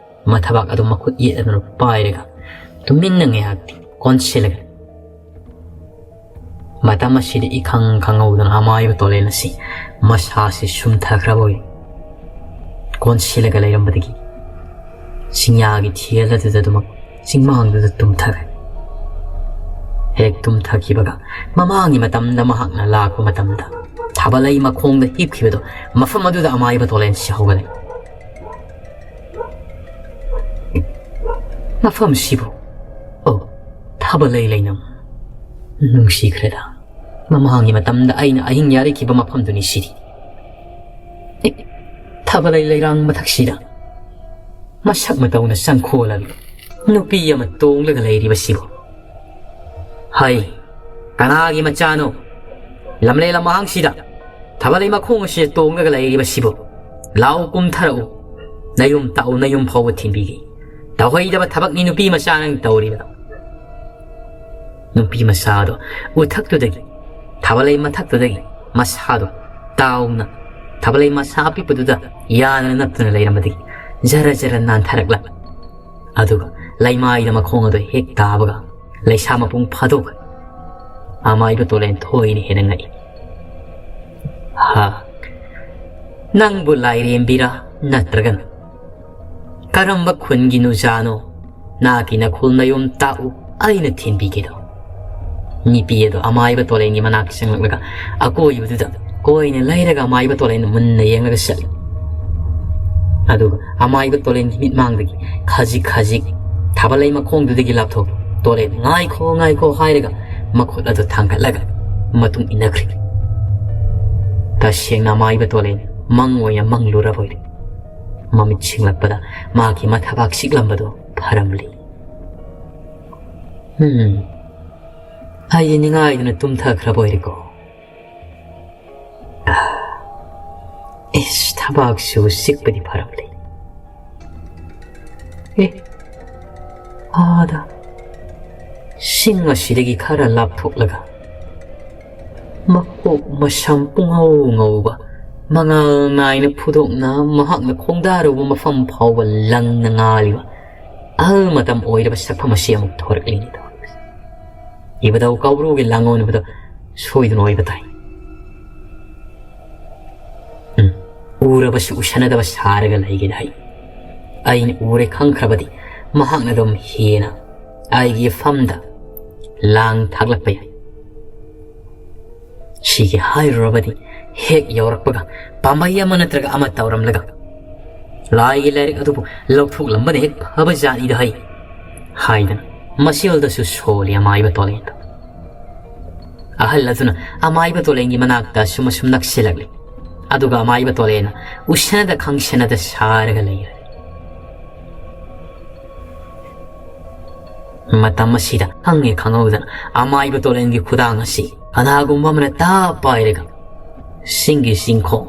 ꯃꯊꯕꯥꯛ ꯑꯗꯨ ꯃꯈꯨꯠ ꯌꯦꯠ ꯑꯗꯨꯅ ꯄꯥꯏꯔꯒ ꯇꯨꯃꯤꯟꯅ ꯉꯥꯏꯍꯥꯛꯇꯤ ꯀꯣꯟꯁꯤꯜꯂꯒ ꯃꯇꯝ ꯑꯁꯤꯗ ꯏꯈꯪ ꯈꯪꯍꯧꯗꯅ ꯑꯃꯥꯏꯕ ꯇꯣꯂꯦꯟ ꯑꯁꯤ ꯃꯁꯥꯁꯤ ꯁꯨꯝꯊꯈ꯭ꯔꯕ ꯑꯣꯏ꯫ ꯀꯣꯟꯁꯤꯜꯂꯒ ꯂꯩꯔꯝꯕꯗꯒꯤ ꯆꯤꯡꯌꯥꯒꯤ ꯊꯤꯌꯜ ꯑꯗꯨꯗ ꯑꯗꯨꯃꯛ ꯆꯤꯡꯃꯥꯡꯗꯨꯗ ꯇꯨꯝꯊꯈ꯭ꯔꯦ꯫ ꯍꯦꯛ ꯇꯨꯝꯊꯈꯤꯕꯒ ꯃꯃꯥꯡꯒꯤ ꯃꯇꯝꯗ ꯃꯍꯥꯛꯅ ꯂꯥꯛꯄ ꯃꯇꯝꯗ ꯊꯥꯕꯂꯩ ꯃꯈꯣꯡꯗ ꯍꯤꯞꯈꯤꯕꯗꯣ ꯃꯐꯝ ꯑꯗꯨꯗ ꯑꯃꯥꯏꯕ ꯇꯣꯂꯦꯟꯁꯤ ꯍꯧꯒꯠꯂꯛꯏ꯫ ꯃꯐꯝꯁꯤꯕꯨ, ꯑꯣ, ꯊꯥꯕꯂꯩ ꯂꯩꯅꯝ, ꯅꯨꯡꯁꯤꯈ꯭ꯔꯦꯗ꯫ ꯃꯃꯥꯡꯒꯤ ꯃꯇꯝꯗ ꯑꯩꯅ ꯑꯍꯤꯡ ꯌꯥꯔꯤꯈꯤꯕ ꯃꯐꯝꯗꯨꯅꯤ ꯁꯤꯗꯤ꯫ ꯑꯦ, ꯊꯥꯕꯂꯩ ꯂꯩꯔꯥꯡ ꯃꯊꯛꯁꯤꯗ ꯃꯁꯛ ꯃꯇꯧꯅ ꯆꯪꯈꯣꯜꯂꯕꯤ ꯅꯨꯄꯤ ꯑꯃ ꯇꯣꯡꯂꯒ ꯂꯩꯔꯤꯕꯁꯤꯕꯨ꯫ ꯍꯩ, ꯀꯅꯥꯒꯤ ꯃꯆꯥꯅꯣ? ꯂꯝꯂꯦꯟ ꯂꯝꯍꯥꯡꯁꯤꯗ ꯊꯥꯕꯂꯩ ꯃꯈꯣꯡ ꯑꯁꯤꯗ ꯇꯣꯡꯂꯒ ꯂꯩꯔꯤꯕꯁꯤꯕꯨ꯫ ꯂꯥꯛꯎ, ꯀꯨꯝꯊꯔꯛꯎ꯫ ꯅꯌꯨꯝ ꯇꯥꯛꯎ, ꯅꯌꯨꯝ ꯐꯥꯎꯕ ꯊꯤꯟꯕꯤꯒꯦ꯫ ꯇꯧꯍꯩꯗꯕ ꯊꯕꯛꯅꯤ ꯅꯨꯄꯤ ꯃꯆꯥ ꯅꯪ ꯇꯧꯔꯤꯕꯗꯣ꯫ ꯅꯨꯄꯤ ꯃꯆꯥꯗꯣ ꯎꯊꯛꯇꯨꯗꯒꯤ, ꯊꯥꯕꯂꯩ ꯃꯊꯛꯇꯨꯗꯒꯤ ꯃꯁꯥꯗꯣ ꯇꯥꯎꯅ ꯊꯥꯕꯂꯩ ꯃꯁꯥ ꯑꯄꯤꯛꯄꯗꯨꯗ ꯌꯥꯗꯅ ꯅꯞꯇꯨꯅ ꯂꯩꯔꯝꯕꯗꯒꯤ ꯖꯔ ꯖꯔ ꯅꯥꯟꯊꯔꯛꯂ ꯑꯗꯨꯒ ꯂꯩꯃꯥꯏꯗ ꯃꯈꯣꯡ ꯑꯗꯨ ꯍꯦꯛ ꯇꯥꯕꯒ ꯂꯩꯁꯥ ꯃꯄꯨꯡ ꯐꯥꯗꯣꯛꯈ꯭ꯔꯦ꯫ ꯑꯃꯥꯏꯕ ꯇꯣꯂꯦꯟ ꯊꯣꯏꯅ ꯍꯦꯟꯅ ꯉꯛꯏ꯫ ꯍꯥ, ꯅꯪꯕꯨ ꯂꯥꯏꯔꯦꯝꯕꯤꯔꯥ ꯅꯠꯇ꯭ꯔꯒꯅ ꯀꯔꯝꯕ ꯈꯨꯟꯒꯤ ꯅꯨꯖꯥꯅꯣ? ꯅꯥꯀꯤ ꯅꯈꯨꯜ ꯅꯌꯨꯝ ꯇꯥꯛꯎ, ꯑꯩꯅ ꯊꯤꯟꯕꯤꯒꯦꯗꯣ꯫ ꯅꯨꯄꯤ ꯑꯗꯣ ꯑꯃꯥꯏꯕ ꯇꯣꯂꯦꯟꯒꯤ ꯃꯅꯥꯛ ꯆꯪꯂꯛꯂꯒ ꯑꯀꯣꯏꯕꯗꯨꯗ ꯀꯣꯏꯅ ꯂꯩꯔꯒ ꯑꯃꯥꯏꯕ ꯇꯣꯂꯦꯟ ꯃꯨꯟꯅ ꯌꯦꯡꯂꯒ ꯆꯠꯂꯤ꯫ ꯑꯗꯨꯒ ꯑꯃꯥꯏꯕ ꯇꯣꯂꯦꯟꯒꯤ ꯃꯤꯠꯃꯥꯡꯗꯒꯤ ꯈꯖꯤꯛ ꯈꯖꯤꯛ ꯊꯥꯕꯂꯩ ꯃꯈꯣꯡꯗꯨꯗꯒꯤ ꯂꯥꯞꯊꯣꯛ ꯇꯣꯂꯦꯟ "ꯉꯥꯏꯈꯣ, ꯉꯥꯏꯈꯣ" ꯍꯥꯏꯔꯒ ꯃꯈꯨꯠ ꯑꯗꯨ ꯊꯥꯡꯒꯠꯂꯒ ꯃꯇꯨꯡ ꯏꯟꯅꯈ꯭ꯔꯤ꯫ ꯇꯁꯦꯡꯅ ꯑꯃꯥꯏꯕ ꯇꯣꯂꯦꯟ ꯃꯪ ꯑꯣꯏꯅ ꯃꯪꯂꯨꯔꯕ ꯑꯣꯏꯔꯦ꯫ ꯃꯃꯤꯠ ꯁꯤꯡꯂꯛꯄꯗ ꯃꯥꯒꯤ ꯃꯊꯕꯥꯛ ꯆꯤꯛꯂꯝꯕꯗꯨ ꯐꯔꯝꯂꯤ꯫ ꯎꯝ, ꯑꯩꯗꯤ ꯅꯤꯡꯉꯥꯏꯗꯨꯅ ꯇꯨꯝꯊꯈ꯭ꯔꯕ ꯑꯣꯏꯔꯦꯀꯣ꯫ ꯏꯁ, ꯊꯕꯥꯛꯁꯨ ꯆꯤꯛꯄꯗꯤ ꯐꯔꯝꯂꯦ꯫ ꯑꯦ, ꯑꯥꯗ ꯆꯤꯡ ꯑꯁꯤꯗꯒꯤ ꯈꯔ ꯂꯥꯞꯊꯣꯛꯂꯒ ꯃꯀꯣꯛ ꯃꯁꯝ ꯄꯨꯡꯉꯧ ꯉꯧꯕ, ꯃꯉꯥꯜ ꯅꯥꯏꯅ ꯐꯨꯗꯣꯛꯅ ꯃꯍꯥꯛꯅ ꯈꯣꯡꯗꯥꯔꯨꯕ ꯃꯐꯝ ꯐꯥꯎꯕ ꯂꯪꯅ ꯉꯥꯜꯂꯤꯕ ꯑꯍꯜ ꯃꯇꯝ ꯑꯣꯏꯔꯕ ꯁꯛꯐꯝ ꯑꯁꯤ ꯑꯃꯨꯛ ꯊꯣꯔꯛꯂꯤꯅꯤ꯫ ꯏꯕꯨꯙꯧ ꯀꯧꯕ꯭ꯔꯨꯒꯤ ꯂꯥꯡꯑꯣꯟꯕꯗꯣ ꯁꯣꯏꯗꯅ ꯑꯣꯏꯕ ꯇꯥꯏ꯫ ꯎꯝ, ꯎꯔꯕꯁꯨ ꯎꯁꯟꯅꯗꯕ ꯁꯥꯔꯒ ꯂꯩꯒꯦ ꯍꯥꯏ꯫ ꯑꯩꯅ ꯎꯔꯦ ꯈꯪꯈ꯭ꯔꯕꯗꯤ ꯃꯍꯥꯛꯅ ꯑꯗꯨꯝ ꯍꯦꯟꯅ ꯑꯩꯒꯤ ꯐꯝꯗ ꯂꯥꯡ ꯊꯥꯛꯂꯛꯄ ꯌꯥꯏ꯫ ꯁꯤꯒꯤ ꯍꯥꯏꯔꯨꯔꯕꯗꯤ ꯍꯦꯛ ꯌꯧꯔꯛꯄꯒ ꯄꯥꯝꯕꯩ ꯑꯃ ꯅꯠꯇ꯭ꯔꯒ ꯑꯃ ꯇꯧꯔꯝꯂꯒ "ꯂꯥꯏꯒꯤ ꯂꯥꯏꯔꯤꯛ ꯑꯗꯨꯕꯨ ꯂꯧꯊꯣꯛꯂꯝꯕꯅ ꯍꯦꯛ ꯐꯕ ꯖꯥꯠꯅꯤꯗ ꯍꯩ" ꯍꯥꯏꯗꯅ ꯃꯁꯤꯜꯗꯁꯨ ꯁꯣꯜꯂꯤ ꯑꯃꯥꯏꯕ ꯇꯣꯂꯦꯟꯗꯣ꯫ ꯑꯍꯜ ꯑꯗꯨꯅ ꯑꯃꯥꯏꯕ ꯇꯣꯂꯦꯟꯒꯤ ꯃꯅꯥꯛꯇ ꯑꯁꯨꯝ ꯑꯁꯨꯝ ꯅꯛꯁꯤꯜꯂꯛꯂꯤ꯫ ꯑꯗꯨꯒ ꯑꯃꯥꯏꯕ ꯇꯣꯂꯦꯟꯅ ꯎꯁꯟꯅꯗ ꯈꯪꯁꯟꯅꯗ ꯁꯥꯔꯒ ꯂꯩꯔꯦ꯫ ꯃꯇꯝ ꯑꯁꯤꯗ ꯈꯪꯉꯦ ꯈꯪꯍꯧꯗꯅ ꯑꯃꯥꯏꯕ ꯇꯣꯂꯦꯟꯒꯤ ꯈꯨꯗꯥꯡ ꯑꯁꯤ ꯀꯅꯥꯒꯨꯝꯕ ꯑꯃꯅ ꯇꯥ ꯄꯥꯏꯔꯒ ꯁꯤꯡꯒꯤ ꯆꯤꯡꯈꯣꯡ,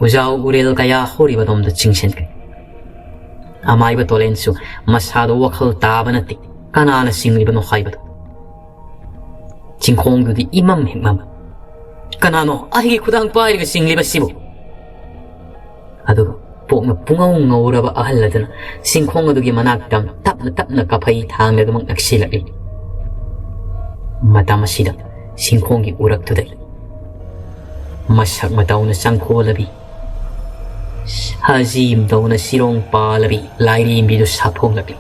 ꯎꯖꯥꯎ ꯎꯔꯦꯜ ꯀꯌꯥ ꯍꯧꯔꯤꯕ ꯑꯗꯣꯝꯗ ꯆꯤꯡꯁꯤꯟꯈ꯭ꯔꯦ꯫ ꯑꯃꯥꯏꯕ ꯇꯣꯂꯦꯟꯁꯨ ꯃꯁꯥꯗ ꯋꯥꯈꯜ ꯇꯥꯕ ꯅꯠꯇꯦ, ꯀꯅꯥꯅ ꯆꯤꯡꯂꯤꯕꯅꯣ ꯍꯥꯏꯕꯗꯨ꯫ ꯆꯤꯡꯈꯣꯡꯗꯨꯗꯤ ꯏꯃꯝ ꯍꯦꯛ ꯃꯝ꯫ "ꯀꯅꯥꯅꯣ ꯑꯩꯒꯤ ꯈꯨꯗꯥꯡ ꯄꯥꯏꯔꯒ ꯆꯤꯡꯂꯤꯕꯁꯤꯕꯨ?" ꯑꯗꯨꯒ ꯄꯣꯛꯅ ꯄꯨꯡꯉꯧ ꯉꯧꯔꯕ ꯑꯍꯜ ꯑꯗꯨꯅ ꯆꯤꯡꯈꯣꯡ ꯑꯗꯨꯒꯤ ꯃꯅꯥꯛꯇ ꯇꯞꯅ ꯇꯞꯅ ꯀꯥꯐꯩ ꯊꯥꯡꯅꯗꯨꯃꯛ ꯅꯛꯁꯤꯜꯂꯛꯂꯤ꯫ ꯃꯇꯝ ꯑꯁꯤꯗ ꯆꯤꯡꯈꯣꯡꯒꯤ ꯎꯔꯛꯇꯨꯗꯒꯤ ꯃꯁꯛ ꯃꯇꯧꯅ ꯆꯪꯈꯣꯜꯂꯕꯤ, ꯁꯖꯤ ꯃꯇꯧꯅ ꯁꯤꯔꯣꯡ ꯄꯥꯜꯂꯕꯤ ꯂꯥꯏꯔꯦꯝꯕꯤꯗꯨ ꯁꯥꯐꯣꯡꯂꯛꯂꯤ꯫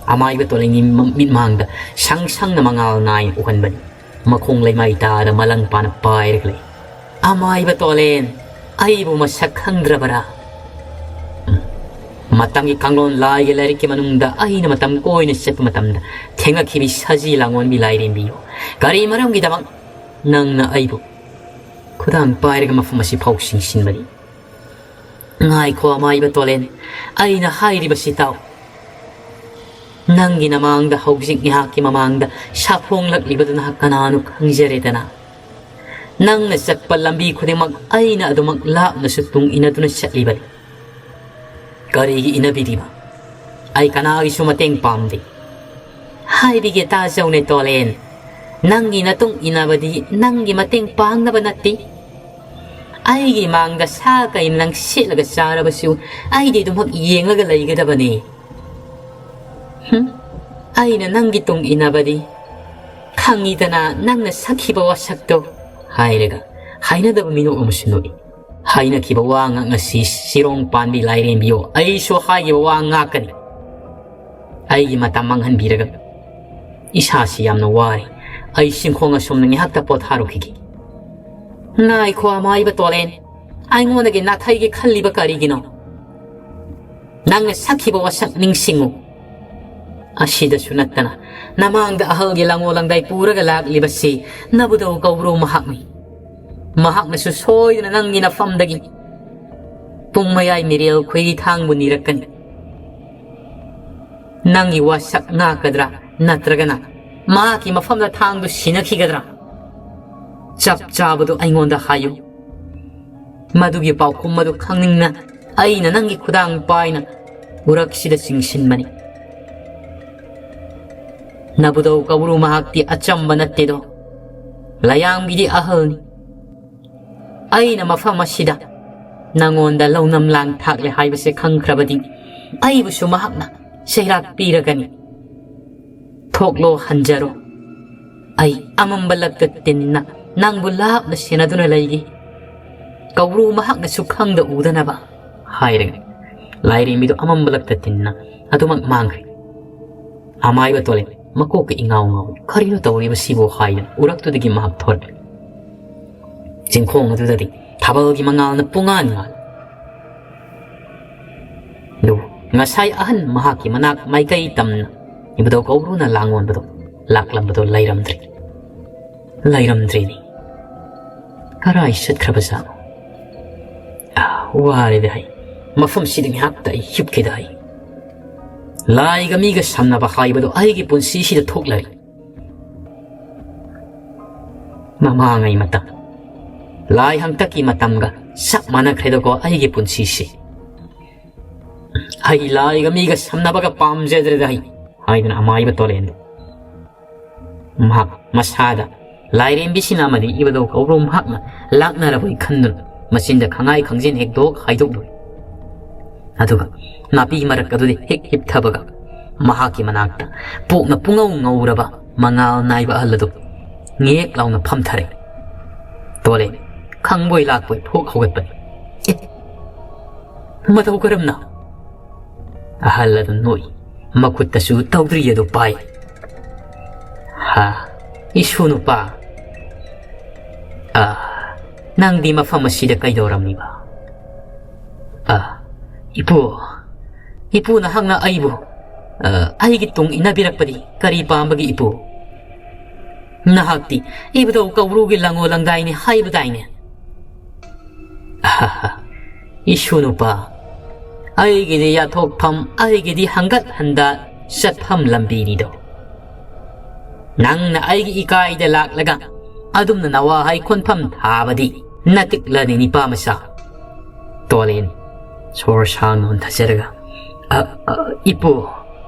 ꯑꯃꯥꯏꯕ ꯇꯣꯂꯦꯟꯒꯤ ꯃ-, ꯃꯤꯠꯃꯥꯡꯗ ꯁꯪ ꯁꯪꯅ ꯃꯉꯥꯜ ꯅꯥꯏꯅ ꯎꯍꯟꯕꯅꯤ꯫ ꯃꯈꯣꯡ ꯂꯩꯃꯥꯏ ꯇꯥꯗ ꯃꯂꯪ ꯄꯥꯅ ꯄꯥꯏꯔꯒ ꯂꯩ꯫ "ꯑꯃꯥꯏꯕ ꯇꯣꯂꯦꯟ, ꯑꯩꯕꯨ ꯃꯁꯛ ꯈꯪꯗ꯭ꯔꯕꯔꯥ?" ꯎꯝ꯫ ꯃꯇꯝꯒꯤ ꯀꯥꯡꯂꯣꯟ ꯂꯥꯏꯒꯤ ꯂꯥꯏꯔꯤꯛꯀꯤ ꯃꯅꯨꯡꯗ ꯑꯩꯅ ꯃꯇꯝ ꯀꯣꯏꯅ ꯆꯠꯄ ꯃꯇꯝꯗ ꯊꯦꯡꯉꯛꯈꯤꯕꯤ ꯁꯖꯤ ꯂꯥꯡꯑꯣꯟꯕꯤ ꯂꯥꯏꯔꯦꯝꯕꯤꯌꯨ, ꯀꯔꯤ ꯃꯔꯝꯒꯤꯗꯃꯛ ꯅꯪꯅ ꯑꯩꯕꯨ ꯈꯨꯗꯥꯡ ꯄꯥꯏꯔꯒ ꯃꯐꯝ ꯑꯁꯤ ꯐꯥꯎ ꯆꯤꯡꯁꯤꯟꯕꯅꯤ? ꯉꯥꯏꯈꯣ ꯑꯃꯥꯏꯕ ꯇꯣꯂꯦꯟ, ꯑꯩꯅ ꯍꯥꯏꯔꯤꯕꯁꯤ ꯇꯥꯎ꯫ ꯅꯪꯒꯤ ꯅꯃꯥꯡꯗ ꯍꯧꯖꯤꯛ ꯉꯥꯏꯍꯥꯛꯀꯤ ꯃꯃꯥꯡꯗ ꯁꯥꯐꯣꯡꯂꯛꯂꯤꯕꯗꯨꯅ ꯀꯅꯥꯅꯣ ꯈꯪꯖꯔꯦꯗꯅ꯫ ꯅꯪꯅ ꯆꯠꯄ ꯂꯝꯕꯤ ꯈꯨꯗꯤꯡꯃꯛ ꯑꯩꯅ ꯑꯗꯨꯃꯛ ꯂꯥꯞꯅꯁꯨ ꯇꯨꯡ ꯏꯟꯅꯗꯨꯅ ꯆꯠꯂꯤꯕꯅꯤ꯫ ꯀꯔꯤꯒꯤ ꯏꯟꯅꯕꯤꯔꯤꯕ? ꯑꯩ ꯀꯅꯥꯒꯤꯁꯨ ꯃꯇꯦꯡ ꯄꯥꯝꯗꯦ꯫ ꯍꯥꯏꯕꯤꯒꯦ ꯇꯥꯖꯧꯅꯦ ꯇꯣꯂꯦꯟ, ꯅꯪꯒꯤ ꯅꯇꯨꯡ ꯏꯟꯅꯕꯗꯤ ꯅꯪꯒꯤ ꯃꯇꯦꯡ ꯄꯥꯡꯅꯕ ꯅꯠꯇꯦ꯫ ꯑꯩꯒꯤ ꯃꯥꯡꯗ ꯁꯥ ꯀꯩ ꯅꯪ ꯁꯦꯠꯂꯒ ꯆꯥꯔꯕꯁꯨ ꯑꯩꯗꯤ ꯑꯗꯨꯃꯛ ꯌꯦꯡꯂꯒ ꯂꯩꯒꯗꯕꯅꯤ꯫ ꯍꯨꯝ, ꯑꯩꯅ ꯅꯪꯒꯤ ꯇꯨꯡ ꯏꯟꯅꯕꯗꯤ ꯈꯪꯉꯤꯗꯅ ꯅꯪꯅ ꯁꯛꯈꯤꯕ ꯋꯥꯁꯛꯇꯣ, ꯍꯥꯏꯔꯒ ꯍꯥꯏꯅꯗꯕ ꯃꯤꯅꯣꯛ ꯑꯃꯁꯨ ꯅꯣꯛꯏ꯫ ꯍꯥꯏꯅꯈꯤꯕ ꯋꯥ ꯉꯥꯛ ꯉꯁꯤ ꯁꯤꯔꯣꯡ ꯄꯥꯟꯕꯤ ꯂꯥꯏꯔꯦꯝꯕꯤꯌꯣ, ꯑꯩꯁꯨ ꯍꯥꯏꯈꯤꯕ ꯋꯥ ꯉꯥꯛꯀꯅꯤ꯫ ꯑꯩꯒꯤ ꯃꯇꯝ ꯃꯥꯡꯍꯟꯕꯤꯔꯒ ꯏꯁꯥꯁꯤ ꯌꯥꯝꯅ ꯋꯥꯔꯦ꯫ ꯑꯩ ꯆꯤꯡꯈꯣꯡ ꯑꯁꯣꯝꯗ ꯉꯥꯏꯍꯥꯛꯇ ꯄꯣꯊꯥꯔꯨꯈꯤꯒꯦ꯫ ꯉꯥꯏꯈꯣ ꯑꯃꯥꯏꯕ ꯇꯣꯂꯦꯟ, ꯑꯩꯉꯣꯟꯗꯒꯤ ꯅꯥꯊꯩꯒꯦ ꯈꯜꯂꯤꯕ ꯀꯔꯤꯒꯤꯅꯣ? ꯅꯪꯅ ꯁꯛꯈꯤꯕ ꯋꯥꯁꯛ ꯅꯤꯡꯁꯤꯡꯉꯨ꯫ ꯑꯁꯤꯗꯁꯨ ꯅꯠꯇꯅ ꯅꯃꯥꯡꯗ ꯑꯍꯜꯒꯤ ꯂꯥꯡꯉꯣ ꯂꯥꯡꯗꯥꯏ ꯄꯨꯔꯒ ꯂꯥꯛꯂꯤꯕꯁꯤ ꯅꯕꯨꯗꯧ ꯀꯧꯕ꯭ꯔꯨ ꯃꯍꯥꯛꯅꯤ꯫ ꯃꯍꯥꯛꯅꯁꯨ ꯁꯣꯏꯗꯅ ꯅꯪꯒꯤ ꯅꯐꯝꯗꯒꯤ ꯄꯨꯡ ꯃꯌꯥꯏ ꯃꯤꯔꯦꯜ ꯈꯣꯏꯔꯤ ꯊꯥꯡꯕꯨ ꯅꯤꯔꯛꯀꯅꯤ꯫ ꯅꯪꯒꯤ ꯋꯥꯁꯛ ꯉꯥꯛꯀꯗ꯭ꯔꯥ, ꯅꯠꯇ꯭ꯔꯒꯅ ꯃꯍꯥꯛꯀꯤ ꯃꯐꯝꯗ ꯊꯥꯡꯗꯨ ꯁꯤꯟꯅꯈꯤꯒꯗ꯭ꯔꯥ? ꯆꯞ ꯆꯥꯕꯗꯨ ꯑꯩꯉꯣꯟꯗ ꯍꯥꯏꯌꯨ꯫ ꯃꯗꯨꯒꯤ ꯄꯥꯎꯈꯨꯝ ꯑꯗꯨ ꯈꯪꯅꯤꯡꯅ ꯑꯩꯅ ꯅꯪꯒꯤ ꯈꯨꯗꯥꯡ ꯄꯥꯏꯅ ꯎꯔꯛꯁꯤꯗ ꯆꯤꯡꯁꯤꯟꯕꯅꯤ꯫ ꯅꯕꯨꯗꯧ ꯀꯧꯕ꯭ꯔꯨ ꯃꯍꯥꯛꯇꯤ ꯑꯆꯝꯕ ꯅꯠꯇꯦꯗꯣ, ꯂꯥꯌꯥꯝꯒꯤꯗꯤ ꯑꯍꯜꯅꯤ꯫ ꯑꯩꯅ ꯃꯐꯝ ꯑꯁꯤꯗ ꯅꯉꯣꯟꯗ ꯂꯧꯅꯝ ꯂꯥꯡ ꯊꯥꯛꯂꯦ ꯍꯥꯏꯕꯁꯦ ꯈꯪꯈ꯭ꯔꯕꯗꯤ ꯑꯩꯕꯨꯁꯨ ꯃꯍꯥꯛꯅ ꯆꯩꯔꯥꯛ ꯄꯤꯔꯒꯅꯤ꯫ ꯊꯣꯛꯂꯣ, ꯍꯟꯖꯔꯣ꯫ ꯑꯩ ꯑꯃꯝꯕ ꯂꯛꯇ ꯇꯤꯟꯅ ꯅꯪꯕꯨ ꯂꯥꯞꯅ ꯁꯦꯟꯅꯗꯨꯅ ꯂꯩꯒꯦ꯫ ꯀꯧꯕ꯭ꯔꯨ ꯃꯍꯥꯛꯅꯁꯨ ꯈꯪꯗ ꯎꯗꯅꯕ ꯍꯥꯏꯔꯒ ꯂꯥꯏꯔꯦꯝꯕꯤꯗꯨ ꯑꯃꯝꯕ ꯂꯛꯇ ꯇꯤꯟꯅ ꯑꯗꯨꯃꯛ ꯃꯥꯡꯈ꯭ꯔꯦ꯫ ꯑꯃꯥꯏꯕ ꯇꯣꯂꯦꯟ ꯃꯀꯣꯛꯀ ꯏꯉꯥꯎ ꯉꯥꯎꯏ꯫ "ꯀꯔꯤꯅꯣ ꯇꯧꯔꯤꯕꯁꯤꯕꯨ?" ꯍꯥꯏꯅ ꯎꯔꯛꯇꯨꯗꯒꯤ ꯃꯍꯥꯛ ꯊꯣꯔꯛꯂꯦ꯫ ꯆꯤꯡꯈꯣꯡ ꯑꯗꯨꯗꯗꯤ ꯊꯥꯕꯜꯒꯤ ꯃꯉꯥꯜꯅ ꯄꯨꯡꯉꯥꯟ ꯉꯥꯜꯂꯤ꯫ ꯑꯗꯨꯕꯨ ꯉꯁꯥꯏ ꯑꯍꯟ ꯃꯍꯥꯛꯀꯤ ꯃꯅꯥꯛ ꯃꯥꯏꯀꯩ ꯇꯝꯅ ꯏꯕꯨꯙꯧ ꯀꯧꯕ꯭ꯔꯨꯅ ꯂꯥꯡꯉꯣꯟꯕꯗꯣ, ꯂꯥꯛꯂꯝꯕꯗꯣ ꯂꯩꯔꯝꯗ꯭ꯔꯦ꯫ ꯂꯩꯔꯝꯗ꯭ꯔꯦꯅꯦ꯫ ꯀꯔꯥꯏ ꯆꯠꯈ꯭ꯔꯕꯖꯥꯠꯅꯣ? ꯑꯥ, ꯋꯥꯔꯦꯗ ꯍꯩ꯫ ꯃꯐꯝꯁꯤꯗ ꯉꯥꯏꯍꯥꯛꯇ ꯑꯩ ꯍꯤꯞꯀꯦꯗ ꯍꯩ꯫ ꯂꯥꯏꯒ ꯃꯤꯒ ꯁꯝꯅꯕ ꯍꯥꯏꯕꯗꯣ ꯑꯩꯒꯤ ꯄꯨꯟꯁꯤꯁꯤꯗ ꯊꯣꯛꯂꯔꯤ꯫ ꯃꯃꯥꯡꯉꯩ ꯃꯇꯝ, ꯂꯥꯏ ꯍꯥꯛꯇꯛꯀꯤ ꯃꯇꯝꯒ ꯆꯞ ꯃꯥꯟꯅꯈ꯭ꯔꯦꯗꯀꯣ ꯑꯩꯒꯤ ꯄꯨꯟꯁꯤꯁꯤ꯫ ꯑꯩ ꯂꯥꯏꯒ ꯃꯤꯒ ꯁꯝꯅꯕꯒ ꯄꯥꯝꯖꯗ꯭ꯔꯦꯗ ꯑꯩ, ꯍꯥꯏꯗꯨꯅ ꯑꯃꯥꯏꯕ ꯇꯣꯂꯦꯟꯗꯨ ꯃꯍꯥꯛ ꯃꯁꯥꯗ ꯂꯥꯏꯔꯦꯝꯕꯤꯁꯤꯅ ꯑꯃꯗꯤ ꯏꯕꯨꯙꯧ ꯀꯧꯕ꯭ꯔꯨ ꯃꯍꯥꯛꯅ ꯂꯥꯛꯅꯔꯕꯣꯏ ꯈꯟꯗꯨꯅ ꯃꯆꯤꯟꯗ ꯈꯪꯍꯥꯏ ꯈꯪꯖꯤꯟ ꯍꯦꯛ ꯗꯣꯛ ꯍꯥꯏꯗꯣꯛꯂꯨꯔꯦ꯫ ꯑꯗꯨꯒ ꯅꯥꯄꯤ ꯃꯔꯛ ꯑꯗꯨꯗ ꯍꯦꯛ ꯍꯤꯞꯊꯕꯒ ꯃꯍꯥꯛꯀꯤ ꯃꯅꯥꯛꯇ ꯄꯣꯛꯅ ꯄꯨꯡꯉꯧ ꯉꯧꯔꯕ ꯃꯉꯥꯜ ꯅꯥꯏꯕ ꯑꯍꯜ ꯑꯗꯨ ꯉꯦꯛ ꯂꯥꯎꯅ ꯐꯝꯊꯔꯦ꯫ ꯇꯣꯂꯦ ꯈꯪꯕꯣꯏ ꯂꯥꯛꯄꯣꯏ ꯐꯨꯛ ꯍꯧꯒꯠꯄꯅꯤ꯫ "ꯑꯦ, ꯃꯇꯧ ꯀꯔꯝꯅ?" ꯑꯍꯜ ꯑꯗꯨ ꯅꯣꯛꯏ꯫ ꯃꯈꯨꯠꯇꯁꯨ ꯇꯧꯗ꯭ꯔꯤ ꯑꯗꯨ ꯄꯥꯏ꯫ "ꯍꯥ, ꯏꯁꯨ ꯅꯨꯄꯥ, ꯑ, ꯅꯪꯗꯤ ꯃꯐꯝ ꯑꯁꯤꯗ ꯀꯩꯗꯧꯔꯝꯃꯤꯕ?" "ꯑ, ꯏꯄꯨ, ꯏꯄꯨ ꯅꯍꯥꯛꯅ ꯑꯩꯕꯨ, ꯑ, ꯑꯩꯒꯤ ꯇꯨꯡ ꯏꯟꯅꯕꯤꯔꯛꯄꯗꯤ ꯀꯔꯤ ꯄꯥꯝꯕꯒꯤ ꯏꯄꯨ? ꯅꯍꯥꯛꯇꯤ ꯏꯕꯨꯙꯧ ꯀꯧꯕ꯭ꯔꯨꯒꯤ ꯂꯪꯉꯣ ꯂꯪꯗꯥꯏꯅꯤ ꯍꯥꯏꯕꯗꯥꯏꯅꯦ?" "ꯏꯁꯨ ꯅꯨꯄꯥ, ꯑꯩꯒꯤꯗꯤ ꯌꯥꯊꯣꯛꯐꯝ, ꯑꯩꯒꯤꯗꯤ ꯍꯪꯒꯠ ꯍꯟꯗ ꯆꯠꯐꯝ ꯂꯝꯕꯤꯅꯤꯗꯣ꯫ ꯅꯪꯅ ꯑꯩꯒꯤ ꯏꯀꯥꯏꯗ ꯂꯥꯛꯂꯒ ꯑꯗꯨꯝꯅ ꯅꯋꯥ ꯍꯩ ꯈꯣꯟꯐꯝ ꯊꯥꯕꯗꯤ ꯅꯇꯤꯛꯂꯅꯤ ꯅꯤꯄꯥ ꯃꯆꯥ꯫" ꯇꯣꯂꯦꯟ ꯁꯣꯔ ꯁꯥꯡꯅ ꯍꯣꯟꯊꯖꯔꯒ, "ꯑ, ꯑ, ꯏꯄꯨ,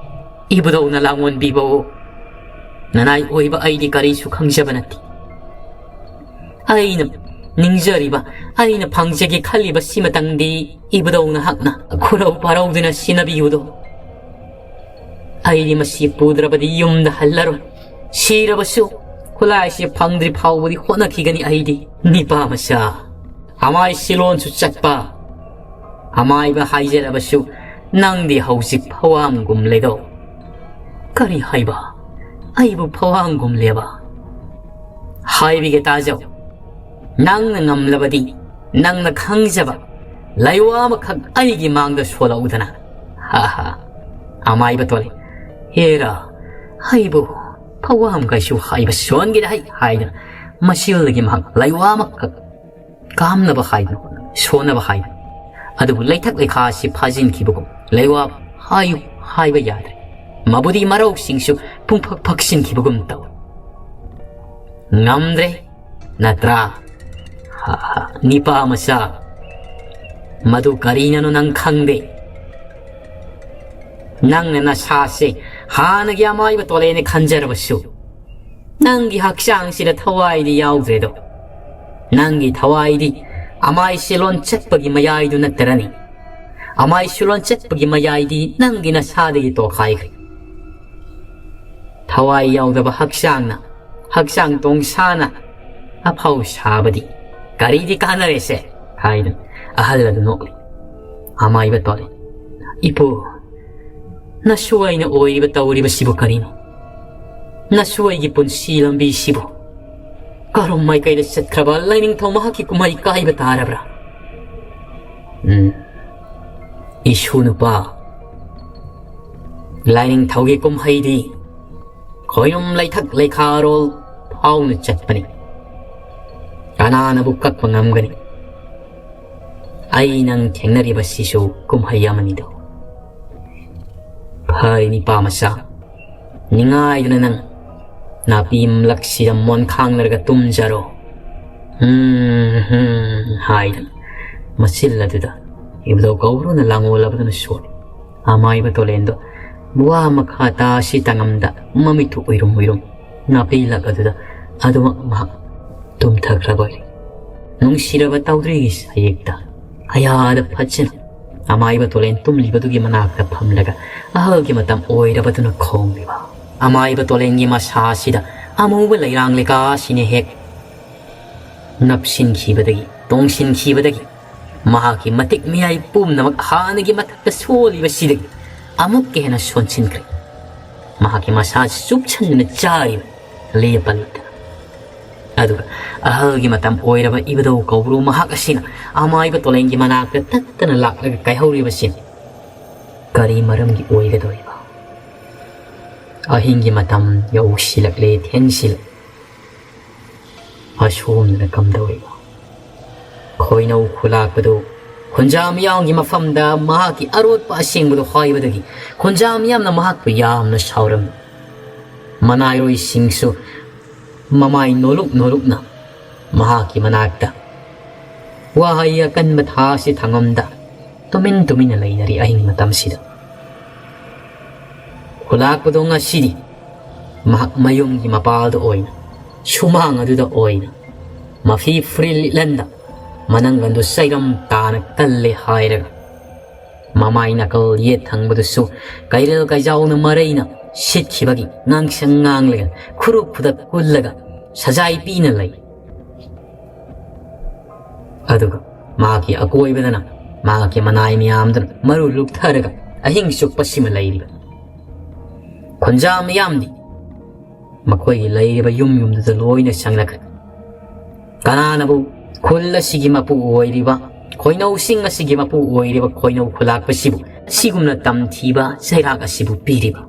ꯏꯕꯨꯙꯧꯅ ꯂꯥꯡꯑꯣꯟꯕꯤꯕ ꯅꯅꯥꯏ ꯑꯣꯏꯕ ꯑꯩꯗꯤ ꯀꯔꯤꯁꯨ ꯈꯪꯖꯕ ꯅꯠꯇꯦ꯫ ꯑꯩꯅ ꯅꯤꯡꯖꯔꯤꯕ, ꯑꯩꯅ ꯐꯪꯖꯒꯦ ꯈꯜꯂꯤꯕ ꯁꯤꯃꯇꯪꯗꯤ ꯏꯕꯨꯙꯧ ꯅꯍꯥꯛꯅ ꯈꯨꯔꯧ ꯄꯥꯔꯧꯗꯨꯅ ꯁꯤꯟꯅꯕꯤꯌꯨꯗꯣ꯫ ꯑꯩꯗꯤ ꯃꯁꯤ ꯄꯨꯗ꯭ꯔꯕꯗꯤ ꯌꯨꯝꯗ ꯍꯜꯂꯔꯣꯏ꯫ ꯁꯤꯔꯕꯁꯨ ꯈꯨꯠꯂꯥꯏꯁꯤ ꯐꯪꯗ꯭ꯔꯤ ꯐꯥꯎꯕꯗꯤ ꯍꯣꯠꯅꯈꯤꯒꯅꯤ ꯑꯩꯗꯤ꯫" "ꯅꯤꯄꯥ ꯃꯆꯥ, ꯑꯃꯥꯏ ꯁꯤꯂꯣꯟꯁꯨ ꯆꯠꯄ, ꯑꯃꯥꯏꯕ ꯍꯥꯏꯖꯔꯕꯁꯨ ꯅꯪꯗꯤ ꯍꯧꯖꯤꯛ ꯐꯋꯥꯝꯒꯨꯝꯂꯦꯗꯣ꯫" "ꯀꯔꯤ ꯍꯥꯏꯕ? ꯑꯩꯕꯨ ꯐꯋꯥꯝꯒꯨꯝꯂꯦꯕ?" "ꯍꯥꯏꯕꯤꯒꯦ ꯇꯥꯖꯧ꯫ ꯅꯪꯅ ꯉꯝꯂꯕꯗꯤ ꯅꯪꯅ ꯈꯪꯖꯕ ꯂꯩꯋꯥ ꯑꯃꯈꯛ ꯑꯩꯒꯤ ꯃꯥꯡꯗ ꯁꯣꯜꯂꯛꯎꯗꯅ꯫" "ꯍꯥ ꯍꯥ꯫" ꯑꯃꯥꯏꯕ ꯇꯣꯂꯦ, "ꯍꯦꯔꯥ, ꯑꯩꯕꯨ ꯐꯋꯥꯝ ꯀꯩꯁꯨ ꯍꯥꯏꯕ ꯁꯣꯟꯒꯦꯗ ꯍꯩ" ꯍꯥꯏꯗꯅ ꯃꯁꯤꯜꯗꯒꯤ ꯃꯍꯥꯛ ꯂꯩꯋꯥ ꯑꯃꯈꯛ ꯀꯥꯝꯅꯕ ꯍꯥꯏꯗꯅ, ꯁꯣꯟꯅꯕ ꯍꯥꯏꯗꯅ꯫ ꯑꯗꯨꯕꯨ ꯂꯩꯊꯛ ꯂꯩꯈꯥꯁꯤ ꯐꯥꯖꯤꯟꯈꯤꯕꯒꯨꯝ ꯂꯩꯋꯥ ꯍꯥꯏꯌꯨ ꯍꯥꯏꯕ ꯌꯥꯗ꯭ꯔꯦ꯫ ꯃꯕꯨꯗꯤ ꯃꯔꯧꯁꯤꯡꯁꯨ ꯄꯨꯡꯐꯛ ꯐꯛꯁꯤꯟꯈꯤꯕꯒꯨꯝ ꯇꯧꯏ꯫ ꯉꯝꯗ꯭ꯔꯦ, ꯅꯠꯇ꯭ꯔꯥ? ꯍꯥ, ꯍꯥ, ꯅꯤꯄꯥ ꯃꯆꯥ, ꯃꯗꯨ ꯀꯔꯤꯅꯅꯣ ꯅꯪ ꯈꯪꯗꯦ꯫ ꯅꯪꯅ ꯅꯁꯥꯁꯦ ꯍꯥꯟꯅꯒꯤ ꯑꯃꯥꯏꯕ ꯇꯣꯂꯦꯅ ꯈꯟꯖꯔꯕꯁꯨ, ꯅꯪꯒꯤ ꯍꯛꯆꯥꯡꯁꯤꯗ ꯊꯋꯥꯏꯗꯤ ꯌꯥꯎꯗ꯭ꯔꯦꯗꯣ꯫ ꯅꯪꯒꯤ ꯊꯋꯥꯏꯗꯤ ꯑꯃꯥꯏ ꯁꯤꯂꯣꯟ ꯆꯠꯄꯒꯤ ꯃꯌꯥꯏꯗꯨ ꯅꯠꯇꯔꯅꯤ꯫ ꯑꯃꯥꯏ ꯁꯤꯂꯣꯟ ꯆꯠꯄꯒꯤ ꯃꯌꯥꯏꯗꯤ ꯅꯪꯒꯤ ꯅꯁꯥꯗꯒꯤ ꯇꯣꯈꯥꯏꯈ꯭ꯔꯦ꯫ ꯊꯋꯥꯏ ꯌꯥꯎꯗꯕ ꯍꯛꯆꯥꯡꯅ, ꯍꯛꯆꯥꯡ ꯇꯣꯡꯁꯥꯅ ꯑꯐꯥꯎ ꯁꯥꯕꯗꯤ ꯀꯔꯤꯗꯤ ꯀꯥꯟꯅꯔꯦꯁꯦ? ꯍꯥꯏꯗꯨꯅ ꯑꯍꯜ ꯑꯗꯨ ꯅꯣꯛꯂꯤ꯫ ꯑꯃꯥꯏꯕ ꯇꯣꯂꯦ, "ꯏꯄꯨ, ꯅꯁꯨ ꯑꯩꯅ ꯑꯣꯏꯔꯤꯕ ꯇꯧꯔꯤꯕꯁꯤꯕꯨ ꯀꯔꯤꯅꯣ? ꯅꯁꯨ ꯑꯩꯒꯤ ꯄꯨꯟꯁꯤ ꯂꯝꯕꯤꯁꯤꯕꯨ ꯀꯔꯝ ꯃꯥꯏꯀꯩꯗ ꯆꯠꯈ꯭ꯔꯕ ꯂꯥꯏꯅꯤꯡꯊꯧ ꯃꯍꯥꯛꯀꯤ ꯀꯨꯝꯍꯩ ꯀꯥꯏꯕ ꯇꯥꯔꯕ꯭ꯔꯥ?" ꯎꯝ, ꯏꯁꯨ ꯅꯨꯄꯥ, ꯂꯥꯏꯅꯤꯡꯊꯧꯒꯤ ꯀꯨꯝꯍꯩꯗꯤ ꯈꯣꯏꯅꯨꯝ ꯂꯩꯊꯛ ꯂꯩꯈꯥꯔꯣꯜ ꯐꯥꯎꯅ ꯆꯠꯄꯅꯤ꯫ ꯀꯅꯥꯅꯕꯨ ꯀꯛꯄ ꯉꯝꯒꯅꯤ? ꯑꯩ ꯅꯪ ꯊꯦꯡꯅꯔꯤꯕꯁꯤꯁꯨ ꯀꯨꯝꯍꯩ ꯑꯃꯅꯤꯗꯣ꯫ ꯐꯔꯦ, ꯅꯤꯄꯥ ꯃꯆꯥ, ꯅꯤꯡꯉꯥꯏꯗꯨꯅ ꯅꯪ ꯅꯥꯄꯤ ꯃꯂꯛꯁꯤꯗ ꯃꯣꯟ ꯈꯥꯡꯅꯔꯒ ꯇꯨꯝꯖꯔꯣ꯫ ꯍꯨꯝ, ꯍꯨꯝ, ꯍꯥꯏꯗꯅ ꯃꯆꯤꯜ ꯑꯗꯨꯗ ꯏꯕꯨꯙꯧ ꯀꯧꯕ꯭ꯔꯨꯅ ꯂꯥꯡꯑꯣꯜꯂꯕꯗꯨꯅ ꯁꯣꯜꯂꯤ꯫ ꯑꯃꯥꯏꯕ ꯇꯣꯂꯦꯟꯗꯣ ꯋꯥ ꯃꯈꯥ ꯇꯥꯁꯤ ꯇꯥꯉꯝꯗ ꯃꯃꯤꯠꯇꯨ ꯎꯏꯔꯨꯝ ꯎꯏꯔꯨꯝ ꯅꯥꯄꯤ ꯂꯛ ꯑꯗꯨꯗ ꯑꯗꯨꯃꯛ ꯃꯍꯥꯛ ꯇꯨꯝꯊꯈ꯭ꯔꯕ ꯑꯣꯏꯔꯦ꯫ ꯅꯨꯡꯁꯤꯔꯕ ꯇꯧꯗ꯭ꯔꯤꯒꯤ ꯁꯌꯦꯛꯇ ꯑꯌꯥꯗ ꯐꯠꯖꯅ ꯑꯃꯥꯏꯕ ꯇꯣꯂꯦꯟ ꯇꯨꯝꯂꯤꯕꯗꯨꯒꯤ ꯃꯅꯥꯛꯇ ꯐꯝꯂꯒ ꯑꯍꯜꯒꯤ ꯃꯇꯝ ꯑꯣꯏꯔꯕꯗꯨꯅ ꯈꯣꯡꯂꯤꯕ ꯑꯃꯥꯏꯕ ꯇꯣꯂꯦꯟꯒꯤ ꯃꯁꯥ ꯑꯁꯤꯗ ꯑꯃꯨꯕ ꯂꯩꯔꯥꯡ ꯂꯩꯀꯥꯁꯤꯅ ꯍꯦꯛ ꯅꯞꯁꯤꯟꯈꯤꯕꯗꯒꯤ, ꯇꯣꯡꯁꯤꯟꯈꯤꯕꯗꯒꯤ, ꯃꯍꯥꯛꯀꯤ ꯃꯇꯤꯛ ꯃꯌꯥꯏ ꯄꯨꯝꯅꯃꯛ ꯍꯥꯟꯅꯒꯤ ꯃꯊꯛꯇ ꯁꯣꯜꯂꯤꯕꯁꯤꯗꯒꯤ ꯑꯃꯨꯛꯀ ꯍꯦꯟꯅ ꯁꯣꯟꯁꯤꯟꯈ꯭ꯔꯦ꯫ ꯃꯍꯥꯛꯀꯤ ꯃꯁꯥꯁꯤ ꯆꯨꯞꯁꯟꯗꯨꯅ ꯆꯥꯔꯤꯕ, ꯂꯦꯞꯄ ꯂꯩꯇꯅ꯫ ꯑꯗꯨꯒ ꯑꯍꯜꯒꯤ ꯃꯇꯝ ꯑꯣꯏꯔꯕ ꯏꯕꯨꯙꯧ ꯀꯧꯕ꯭ꯔꯨ ꯃꯍꯥꯛ ꯑꯁꯤꯅ ꯑꯃꯥꯏꯕ ꯇꯣꯂꯦꯟꯒꯤ ꯃꯅꯥꯛꯇ ꯇꯠꯇꯅ ꯂꯥꯛꯂꯒ ꯀꯥꯏꯍꯧꯔꯤꯕꯁꯤ ꯀꯔꯤ ꯃꯔꯝꯒꯤ ꯑꯣꯏꯒꯗꯧꯔꯤꯕ? ꯑꯍꯤꯡꯒꯤ ꯃꯇꯝ ꯌꯧꯁꯤꯜꯂꯛꯂꯦ, ꯊꯦꯡꯁꯤꯜꯂꯛꯂꯦ꯫ ꯑꯁꯣꯝꯗꯅ ꯀꯝꯗꯧꯔꯤꯕ? ꯈꯣꯏꯅꯧ ꯈꯨꯂꯥꯛꯄꯗꯨ ꯈꯨꯟꯖꯥ ꯃꯤꯌꯥꯝꯒꯤ ꯃꯐꯝꯗ ꯃꯍꯥꯛꯀꯤ ꯑꯔꯣꯠꯄ ꯑꯁꯦꯡꯕꯗꯨ ꯍꯥꯏꯕꯗꯒꯤ ꯈꯨꯟꯖꯥ ꯃꯤꯌꯥꯝꯅ ꯃꯍꯥꯛꯄꯨ ꯌꯥꯝꯅ ꯁꯥꯎꯔꯝꯃꯤ꯫ ꯃꯅꯥꯏꯔꯣꯏꯁꯤꯡꯁꯨ ꯃꯃꯥꯏ ꯅꯣꯂꯨꯛ ꯅꯣꯂꯨꯛꯅ ꯃꯍꯥꯛꯀꯤ ꯃꯅꯥꯛꯇ ꯋꯥꯍꯩ ꯑꯀꯟꯕ ꯊꯥꯁꯤ ꯊꯥꯡꯉꯝꯗ ꯇꯨꯃꯤꯟ ꯇꯨꯃꯤꯟꯅ ꯂꯩꯅꯔꯤ꯫ ꯑꯍꯤꯡ ꯃꯇꯝꯁꯤꯗ ꯈꯨꯂꯥꯛꯄꯗꯣ ꯉꯁꯤꯗꯤ ꯃꯍꯥꯛ ꯃꯌꯨꯝꯒꯤ ꯃꯄꯥꯜꯗ ꯑꯣꯏꯅ, ꯁꯨꯃꯥꯡ ꯑꯗꯨꯗ ꯑꯣꯏꯅ ꯃꯐꯤ ꯐꯨꯔꯤꯠ ꯂꯤꯠꯍꯟꯗ ꯃꯅꯪꯒꯟꯗꯨ ꯆꯩꯔꯝ ꯇꯥꯅ ꯀꯜꯂꯦ ꯍꯥꯏꯔꯒ ꯃꯃꯥꯏ ꯅꯥꯀꯜ ꯌꯦꯠ ꯊꯪꯕꯗꯨꯁꯨ ꯀꯩꯔꯦꯜ ꯀꯩꯖꯥꯎꯅ ꯃꯔꯩꯅ ꯁꯤꯠꯈꯤꯕꯒꯤ ꯉꯥꯡꯁꯪ ꯉꯥꯡꯂꯒ ꯈꯨꯔꯨ ꯈꯨꯗꯛ ꯀꯨꯜꯂꯒ ꯁꯖꯥꯏ ꯄꯤꯅ ꯂꯩ꯫ ꯑꯗꯨꯒ ꯃꯍꯥꯛꯀꯤ ꯑꯀꯣꯏꯕꯗꯅ ꯃꯍꯥꯛꯀꯤ ꯃꯅꯥꯏ ꯃꯌꯥꯝꯗꯨꯅ ꯃꯔꯨ ꯂꯨꯛꯊꯔꯒ ꯑꯍꯤꯡ ꯆꯨꯞꯄ ꯁꯤꯃ ꯂꯩꯔꯤꯕ꯫ ꯈꯨꯟꯖꯥ ꯃꯤꯌꯥꯝꯗꯤ ꯃꯈꯣꯏꯒꯤ ꯂꯩꯔꯤꯕ ꯌꯨꯝ ꯌꯨꯝꯗꯨꯗ ꯂꯣꯏꯅ ꯆꯪꯂꯛꯈ꯭ꯔꯦ꯫ ꯀꯅꯥꯅꯕꯨ ꯈꯨꯜ ꯑꯁꯤꯒꯤ ꯃꯄꯨ ꯑꯣꯏꯔꯤꯕ, ꯈꯣꯏꯅꯧꯁꯤꯡ ꯑꯁꯤꯒꯤ ꯃꯄꯨ ꯑꯣꯏꯔꯤꯕ ꯈꯣꯏꯅꯧ ꯈꯨꯂꯥꯛꯄꯁꯤꯕꯨ ꯑꯁꯤꯒꯨꯝꯅ ꯇꯝꯊꯤꯕ ꯆꯩꯔꯥꯛ ꯑꯁꯤꯕꯨ ꯄꯤꯔꯤꯕ?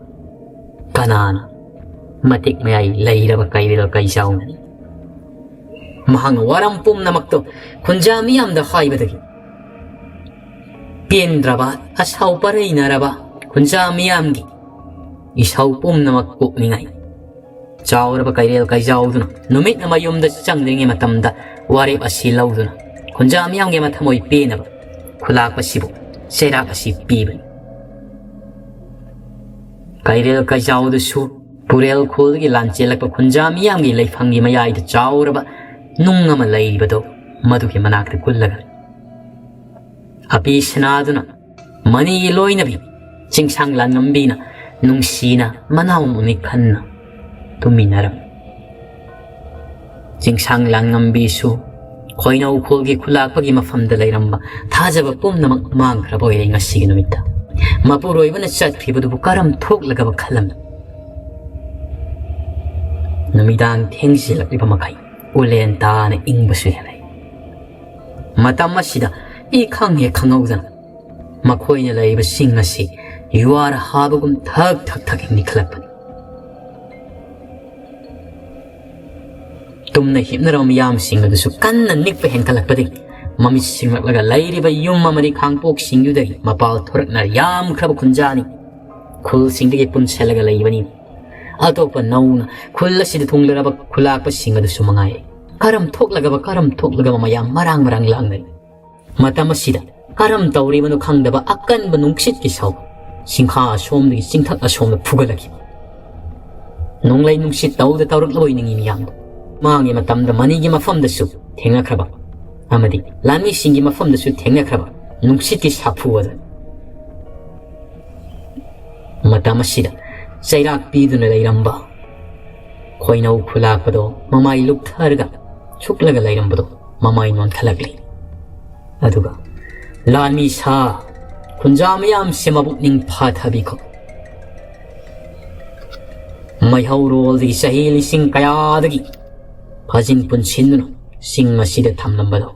ꯀꯅꯥꯅ? ꯃꯇꯤꯛ ꯃꯌꯥꯏ ꯂꯩꯔꯕ ꯀꯩꯔꯦꯜ ꯀꯩꯖꯥꯎꯅꯅꯤ꯫ ꯃꯍꯥꯛꯅ ꯋꯥꯔꯝ ꯄꯨꯝꯅꯃꯛꯇꯣ ꯈꯨꯟꯖꯥ ꯃꯤꯌꯥꯝꯗ ꯍꯥꯏꯕꯗꯒꯤ ꯄꯦꯟꯗ꯭ꯔꯕ, ꯑꯁꯥꯎ ꯄꯔꯩꯅꯔꯕ ꯈꯨꯟꯖꯥ ꯃꯤꯌꯥꯝꯒꯤ ꯏꯁꯧ ꯄꯨꯝꯅꯃꯛ ꯀꯣꯛꯅꯤꯡꯉꯥꯏ ꯆꯥꯎꯔꯕ ꯀꯩꯔꯦꯜ ꯀꯩꯖꯥꯎꯗꯨꯅ ꯅꯨꯃꯤꯠꯅ ꯃꯌꯨꯝꯗ ꯆꯪꯗ꯭ꯔꯤꯉꯩ ꯃꯇꯝꯗ ꯋꯥꯔꯦꯞ ꯑꯁꯤ ꯂꯧꯗꯨꯅ ꯈꯨꯟꯖꯥ ꯃꯤꯌꯥꯝꯒꯤ ꯃꯊꯃꯣꯏ ꯄꯦꯟꯅꯕ ꯈꯨꯂꯥꯛꯄꯁꯤꯕꯨ ꯆꯩꯔꯥꯛ ꯑꯁꯤ ꯄꯤꯕꯅꯤ꯫ ꯀꯩꯔꯦꯜ ꯀꯩꯖꯥꯎꯗꯨꯁꯨ ꯄꯨꯔꯦꯜ ꯈꯨꯜꯗꯒꯤ ꯂꯥꯟꯆꯦꯜꯂꯛꯄ ꯈꯨꯟꯖꯥ ꯃꯤꯌꯥꯝꯒꯤ ꯂꯩꯐꯝꯒꯤ ꯃꯌꯥꯏꯗ ꯆꯥꯎꯔꯕ ꯅꯨꯡ ꯑꯃ ꯂꯩꯔꯤꯕꯗꯣ ꯃꯗꯨꯒꯤ ꯃꯅꯥꯛꯇ ꯀꯨꯜꯂꯒ ꯑꯄꯤ ꯁꯅꯥꯗꯨꯅ ꯃꯅꯤꯒꯤ ꯂꯣꯏꯅꯕꯤ ꯆꯤꯡꯁꯥꯡ ꯂꯥꯟꯉꯝꯕꯤꯅ ꯅꯨꯡꯁꯤꯅ ꯃꯅꯥꯎ ꯃꯃꯤꯠ ꯈꯟꯅ ꯇꯨꯝꯃꯤꯟꯅꯔꯝꯃꯤ꯫ ꯆꯤꯡꯁꯥꯡ ꯂꯥꯟꯉꯝꯕꯤꯁꯨ ꯈꯣꯏꯅꯧ ꯈꯨꯜꯒꯤ ꯈꯨꯂꯥꯛꯄꯒꯤ ꯃꯐꯝꯗ ꯂꯩꯔꯝꯕ ꯊꯥꯖꯕ ꯄꯨꯝꯅꯃꯛ ꯃꯥꯡꯈ꯭ꯔꯕ ꯑꯣꯏꯔꯦ ꯉꯁꯤꯒꯤ ꯅꯨꯃꯤꯠꯇ꯫ ꯃꯄꯨꯔꯣꯏꯕꯅ ꯆꯠꯈ꯭ꯔꯤꯕꯗꯨꯕꯨ ꯀꯔꯝ ꯊꯣꯛꯂꯒꯕ ꯈꯜꯂꯝꯃꯤ? ꯅꯨꯃꯤꯗꯥꯡ ꯊꯦꯡꯖꯤꯜꯂꯛꯂꯤꯕ ꯃꯈꯩ ꯎꯂꯦꯟ ꯇꯥꯅ ꯏꯪꯕꯁꯨ ꯍꯦꯜꯂꯛꯏ꯫ ꯃꯇꯝ ꯑꯁꯤꯗ ꯏꯈꯪ ꯍꯦꯛ ꯈꯪꯍꯧꯗꯅ ꯃꯈꯣꯏꯅ ꯂꯩꯔꯤꯕ ꯆꯤꯡ ꯑꯁꯤ ꯌꯨꯍꯥꯔ ꯍꯥꯕꯒꯨꯝ ꯊꯛ ꯊꯛ ꯊꯛ ꯏꯪꯂꯤ ꯈꯜꯂꯛꯄꯅꯤ꯫ ꯇꯨꯝꯅ ꯍꯤꯞꯅꯔꯝꯕ ꯃꯤꯌꯥꯝꯁꯤꯡ ꯑꯗꯨꯁꯨ ꯀꯟꯅ ꯅꯤꯛꯄ ꯍꯦꯟꯒꯠꯂꯛꯄꯗꯒꯤ ꯃꯃꯤꯠ ꯁꯤꯡꯂꯛꯂꯒ ꯂꯩꯔꯤꯕ ꯌꯨꯝ ꯑꯃꯗꯤ ꯈꯥꯡꯄꯣꯛꯁꯤꯡꯗꯨꯗꯒꯤ ꯃꯄꯥꯜ ꯊꯣꯔꯛꯅ ꯌꯥꯝꯈ꯭ꯔꯕ ꯈꯨꯟꯖꯥꯅꯤ꯫ ꯈꯨꯜꯁꯤꯡꯗꯒꯤ ꯄꯨꯟꯁꯤꯜꯂꯒ ꯂꯩꯕꯅꯤ꯫ ꯑꯇꯣꯞꯄ ꯅꯧꯅ ꯈꯨꯜ ꯑꯁꯤꯗ ꯊꯨꯡꯂꯔꯕ ꯈꯨꯂꯥꯛꯄꯁꯤꯡ ꯑꯗꯨꯁꯨ ꯃꯉꯥꯏ꯫ ꯀꯔꯝ ꯊꯣꯛꯂꯒꯕ, ꯀꯔꯝ ꯊꯣꯛꯂꯒꯕ ꯃꯌꯥꯝ ꯃꯔꯥꯡ ꯃꯔꯥꯡ ꯂꯥꯡꯅꯔꯤ꯫ ꯃꯇꯝ ꯑꯁꯤꯗ ꯀꯔꯝ ꯇꯧꯔꯤꯕꯅꯣ ꯈꯪꯗꯕ ꯑꯀꯟꯕ ꯅꯨꯡꯁꯤꯠꯀꯤ ꯁꯥꯎ ꯆꯤꯡꯈꯥ ꯑꯁꯣꯝꯗꯒꯤ ꯆꯤꯡꯊꯛ ꯑꯁꯣꯝꯗ ꯐꯨꯒꯠꯂꯛꯈꯤ꯫ ꯅꯣꯡꯂꯩ ꯅꯨꯡꯁꯤꯠ ꯇꯧꯗ ꯇꯧꯔꯛꯂꯕꯣꯏ ꯅꯤꯡꯏ ꯃꯤꯌꯥꯝꯗꯣ꯫ ꯃꯥꯡꯒꯤ ꯃꯇꯝꯗ ꯃꯅꯤꯒꯤ ꯃꯐꯝꯗꯁꯨ ꯊꯦꯡꯅꯈ꯭ꯔꯕ ꯑꯃꯗꯤ ꯂꯥꯟꯃꯤꯁꯤꯡꯒꯤ ꯃꯐꯝꯗꯁꯨ ꯊꯦꯡꯅꯈ꯭ꯔꯕ ꯅꯨꯡꯁꯤꯠꯀꯤ ꯁꯥꯐꯨ ꯑꯗꯨ꯫ ꯃꯇꯝ ꯑꯁꯤꯗ ꯆꯩꯔꯥꯛ ꯄꯤꯗꯨꯅ ꯂꯩꯔꯝꯕ ꯈꯣꯏꯅꯧ ꯈꯨꯂꯥꯛꯄꯗꯣ ꯃꯃꯥꯏ ꯂꯨꯞꯊꯔꯒ ꯁꯨꯛꯂꯒ ꯂꯩꯔꯝꯕꯗꯣ ꯃꯃꯥꯏ ꯅꯣꯟꯈꯠꯂꯛꯂꯤ꯫ ꯑꯗꯨꯒ ꯂꯥꯟꯃꯤ ꯁꯥ ꯈꯨꯟꯖꯥ ꯃꯌꯥꯝꯁꯦ ꯃꯕꯨꯛꯅꯤꯡ ꯐꯥꯊꯕꯤꯈꯣ꯫ ꯃꯩꯍꯧꯔꯣꯜꯗꯒꯤ ꯆꯍꯤ ꯂꯤꯁꯤꯡ ꯀꯌꯥꯗꯒꯤ ꯐꯥꯖꯤꯟ ꯄꯨꯟꯁꯤꯟꯗꯨꯅ ꯆꯤꯡ ꯑꯁꯤꯗ ꯊꯝꯂꯝꯕꯗꯣ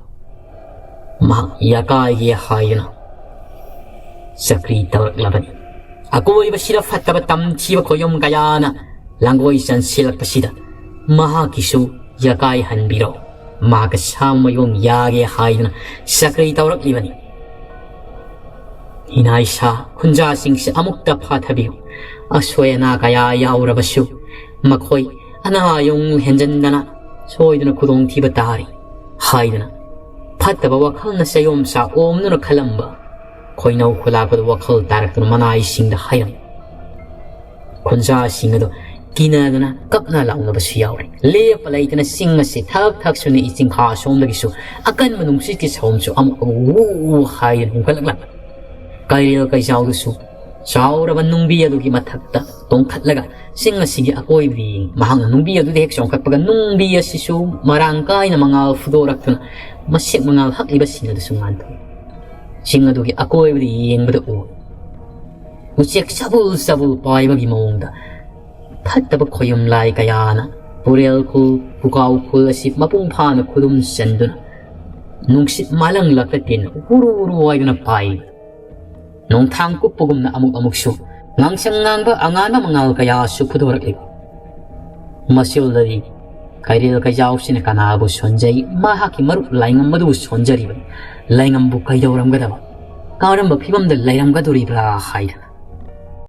ꯃꯍꯥꯛ ꯌꯥꯀꯥꯏꯒꯦ ꯍꯥꯏꯗꯨꯅ ꯆꯀ꯭ꯔꯤ ꯇꯧꯔꯛꯂꯕꯅꯤ꯫ ꯑꯀꯣꯏꯕꯁꯤꯗ ꯐꯠꯇꯕ ꯇꯝꯊꯤꯕ ꯈꯣꯌꯨꯝ ꯀꯌꯥꯅ ꯂꯥꯡꯒꯣꯏ ꯆꯟꯁꯤꯜꯂꯛꯄꯁꯤꯗ ꯃꯍꯥꯛꯀꯤꯁꯨ ꯌꯥꯀꯥꯏ ꯍꯟꯕꯤꯔꯣ, ꯃꯍꯥꯛꯀ ꯁꯥ ꯃꯌꯣꯡ ꯌꯥꯒꯦ ꯍꯥꯏꯗꯨꯅ ꯆꯀ꯭ꯔꯤ ꯇꯧꯔꯛꯂꯤꯕꯅꯤ꯫ ꯏꯅꯥ ꯏꯁꯥ ꯈꯨꯟꯖꯥꯁꯤꯡꯁꯦ ꯑꯃꯨꯛꯇ ꯐꯥꯊꯕꯤꯌꯨ꯫ ꯑꯁꯣꯏ ꯑꯅꯥ ꯀꯌꯥ ꯌꯥꯎꯔꯕꯁꯨ ꯃꯈꯣꯏ ꯑꯅꯥ ꯑꯌꯨꯡ ꯍꯦꯟꯖꯟꯗꯅ ꯁꯣꯏꯗꯅ ꯈꯨꯗꯣꯡꯊꯤꯕ ꯇꯥꯔꯤ ꯍꯥꯏꯗꯨꯅ ꯐꯠꯇꯕ ꯋꯥꯈꯜꯅ ꯆꯌꯣꯝ ꯆꯥꯛ ꯑꯣꯝꯗꯨꯅ ꯈꯜꯂꯝꯕ ꯈꯣꯏꯅꯧ ꯈꯨꯂꯥꯛꯄꯗ ꯋꯥꯈꯜ ꯇꯥꯔꯛꯇꯨꯅ ꯃꯅꯥꯏꯁꯤꯡꯗ ꯍꯥꯏꯔꯝꯃꯤ꯫ ꯈꯨꯟꯖꯥꯁꯤꯡ ꯑꯗꯨ ꯀꯤꯅꯗꯅ ꯀꯞꯅ ꯂꯥꯎꯅꯕꯁꯨ ꯌꯥꯎꯔꯤ꯫ ꯂꯦꯞꯄ ꯂꯩꯇꯅ ꯆꯤꯡ ꯑꯁꯤ ꯊꯛ ꯊꯛ ꯁꯨꯅ ꯏꯆꯤꯡꯈꯥ ꯑꯁꯣꯝꯗꯒꯤꯁꯨ ꯑꯀꯟꯕ ꯅꯨꯡꯁꯤꯠꯀꯤ ꯁꯥꯎꯝꯁꯨ ꯑꯃꯨꯛ ꯑꯃꯨꯛ ꯋꯨ ꯋꯨ ꯍꯥꯏꯗꯨꯅ ꯍꯨꯝꯒꯠꯂꯛꯂꯝꯃꯤ꯫ ꯀꯩꯔꯦꯜ ꯀꯩꯖꯥꯎꯗꯨꯁꯨ ꯆꯥꯎꯔꯕ ꯅꯨꯡꯕꯤ ꯑꯗꯨꯒꯤ ꯃꯊꯛꯇ ꯇꯣꯡꯈꯠꯂꯒ ꯆꯤꯡ ꯑꯁꯤꯒꯤ ꯑꯀꯣꯏꯕꯗ ꯌꯦꯡꯏ꯫ ꯃꯍꯥꯛꯅ ꯅꯨꯡꯕꯤ ꯑꯗꯨꯗ ꯍꯦꯛ ꯆꯣꯡꯈꯠꯄꯒ ꯅꯨꯡꯕꯤ ꯑꯁꯤꯁꯨ ꯃꯔꯥꯡ ꯀꯥꯏꯅ ꯃꯉꯥꯜ ꯐꯨꯗꯣꯔꯛꯇꯨꯅ ꯃꯁꯦꯛ ꯃꯉꯥꯜ ꯍꯛꯂꯤꯕꯁꯤꯡ ꯑꯗꯨꯁꯨ ꯉꯥꯟꯊꯣꯛꯏ꯫ ꯆꯤꯡ ꯑꯗꯨꯒꯤ ꯑꯀꯣꯏꯕꯗ ꯌꯦꯡꯕꯗ ꯎꯏ꯫ ꯎꯆꯦꯛ ꯆꯕꯨꯜ ꯆꯕꯨꯜ ꯄꯥꯏꯕꯒꯤ ꯃꯑꯣꯡꯗ ꯐꯠꯇꯕ ꯈꯣꯌꯨꯝ ꯂꯥꯏ ꯀꯌꯥꯅ ꯄꯨꯔꯦꯜ ꯈꯨꯜ, ꯄꯨꯀꯥꯎ ꯈꯨꯜ ꯑꯁꯤ ꯃꯄꯨꯡ ꯐꯥꯅ ꯈꯨꯗꯨꯝ ꯆꯟꯗꯨꯅ ꯅꯨꯡꯁꯤꯠ ꯃꯥꯂꯪ ꯂꯥꯛꯇ ꯇꯦꯟꯅ ꯎꯔꯨ ꯎꯔꯨ ꯍꯥꯏꯗꯨꯅ ꯄꯥꯏ꯫ ꯅꯣꯡꯊꯥꯡ ꯀꯨꯞꯄꯒꯨꯝꯅ ꯑꯃꯨꯛ ꯑꯃꯨꯛꯁꯨ ꯉꯥꯡꯁꯪ ꯉꯥꯡꯕ ꯑꯉꯥꯟꯕ ꯃꯉꯥꯜ ꯀꯌꯥꯁꯨ ꯐꯨꯗꯣꯔꯛꯂꯤ꯫ ꯃꯁꯤꯜꯗꯗꯤ ꯀꯩꯔꯦꯜ ꯀꯩꯖꯥꯎꯁꯤꯅ ꯀꯅꯥꯕꯨ ꯁꯣꯟꯖꯩ? ꯃꯍꯥꯛꯀꯤ ꯃꯔꯨꯞ ꯂꯥꯏꯉꯝꯕꯗꯨꯕꯨ ꯁꯣꯟꯖꯔꯤꯕꯅꯤ꯫ ꯂꯥꯏꯉꯝꯕꯨ ꯀꯩꯗꯧꯔꯝꯒꯗꯕ, ꯀꯔꯝꯕ ꯐꯤꯕꯝꯗ ꯂꯩꯔꯝꯒꯗꯧꯔꯤꯕ꯭ꯔꯥ ꯍꯥꯏꯗꯅ꯫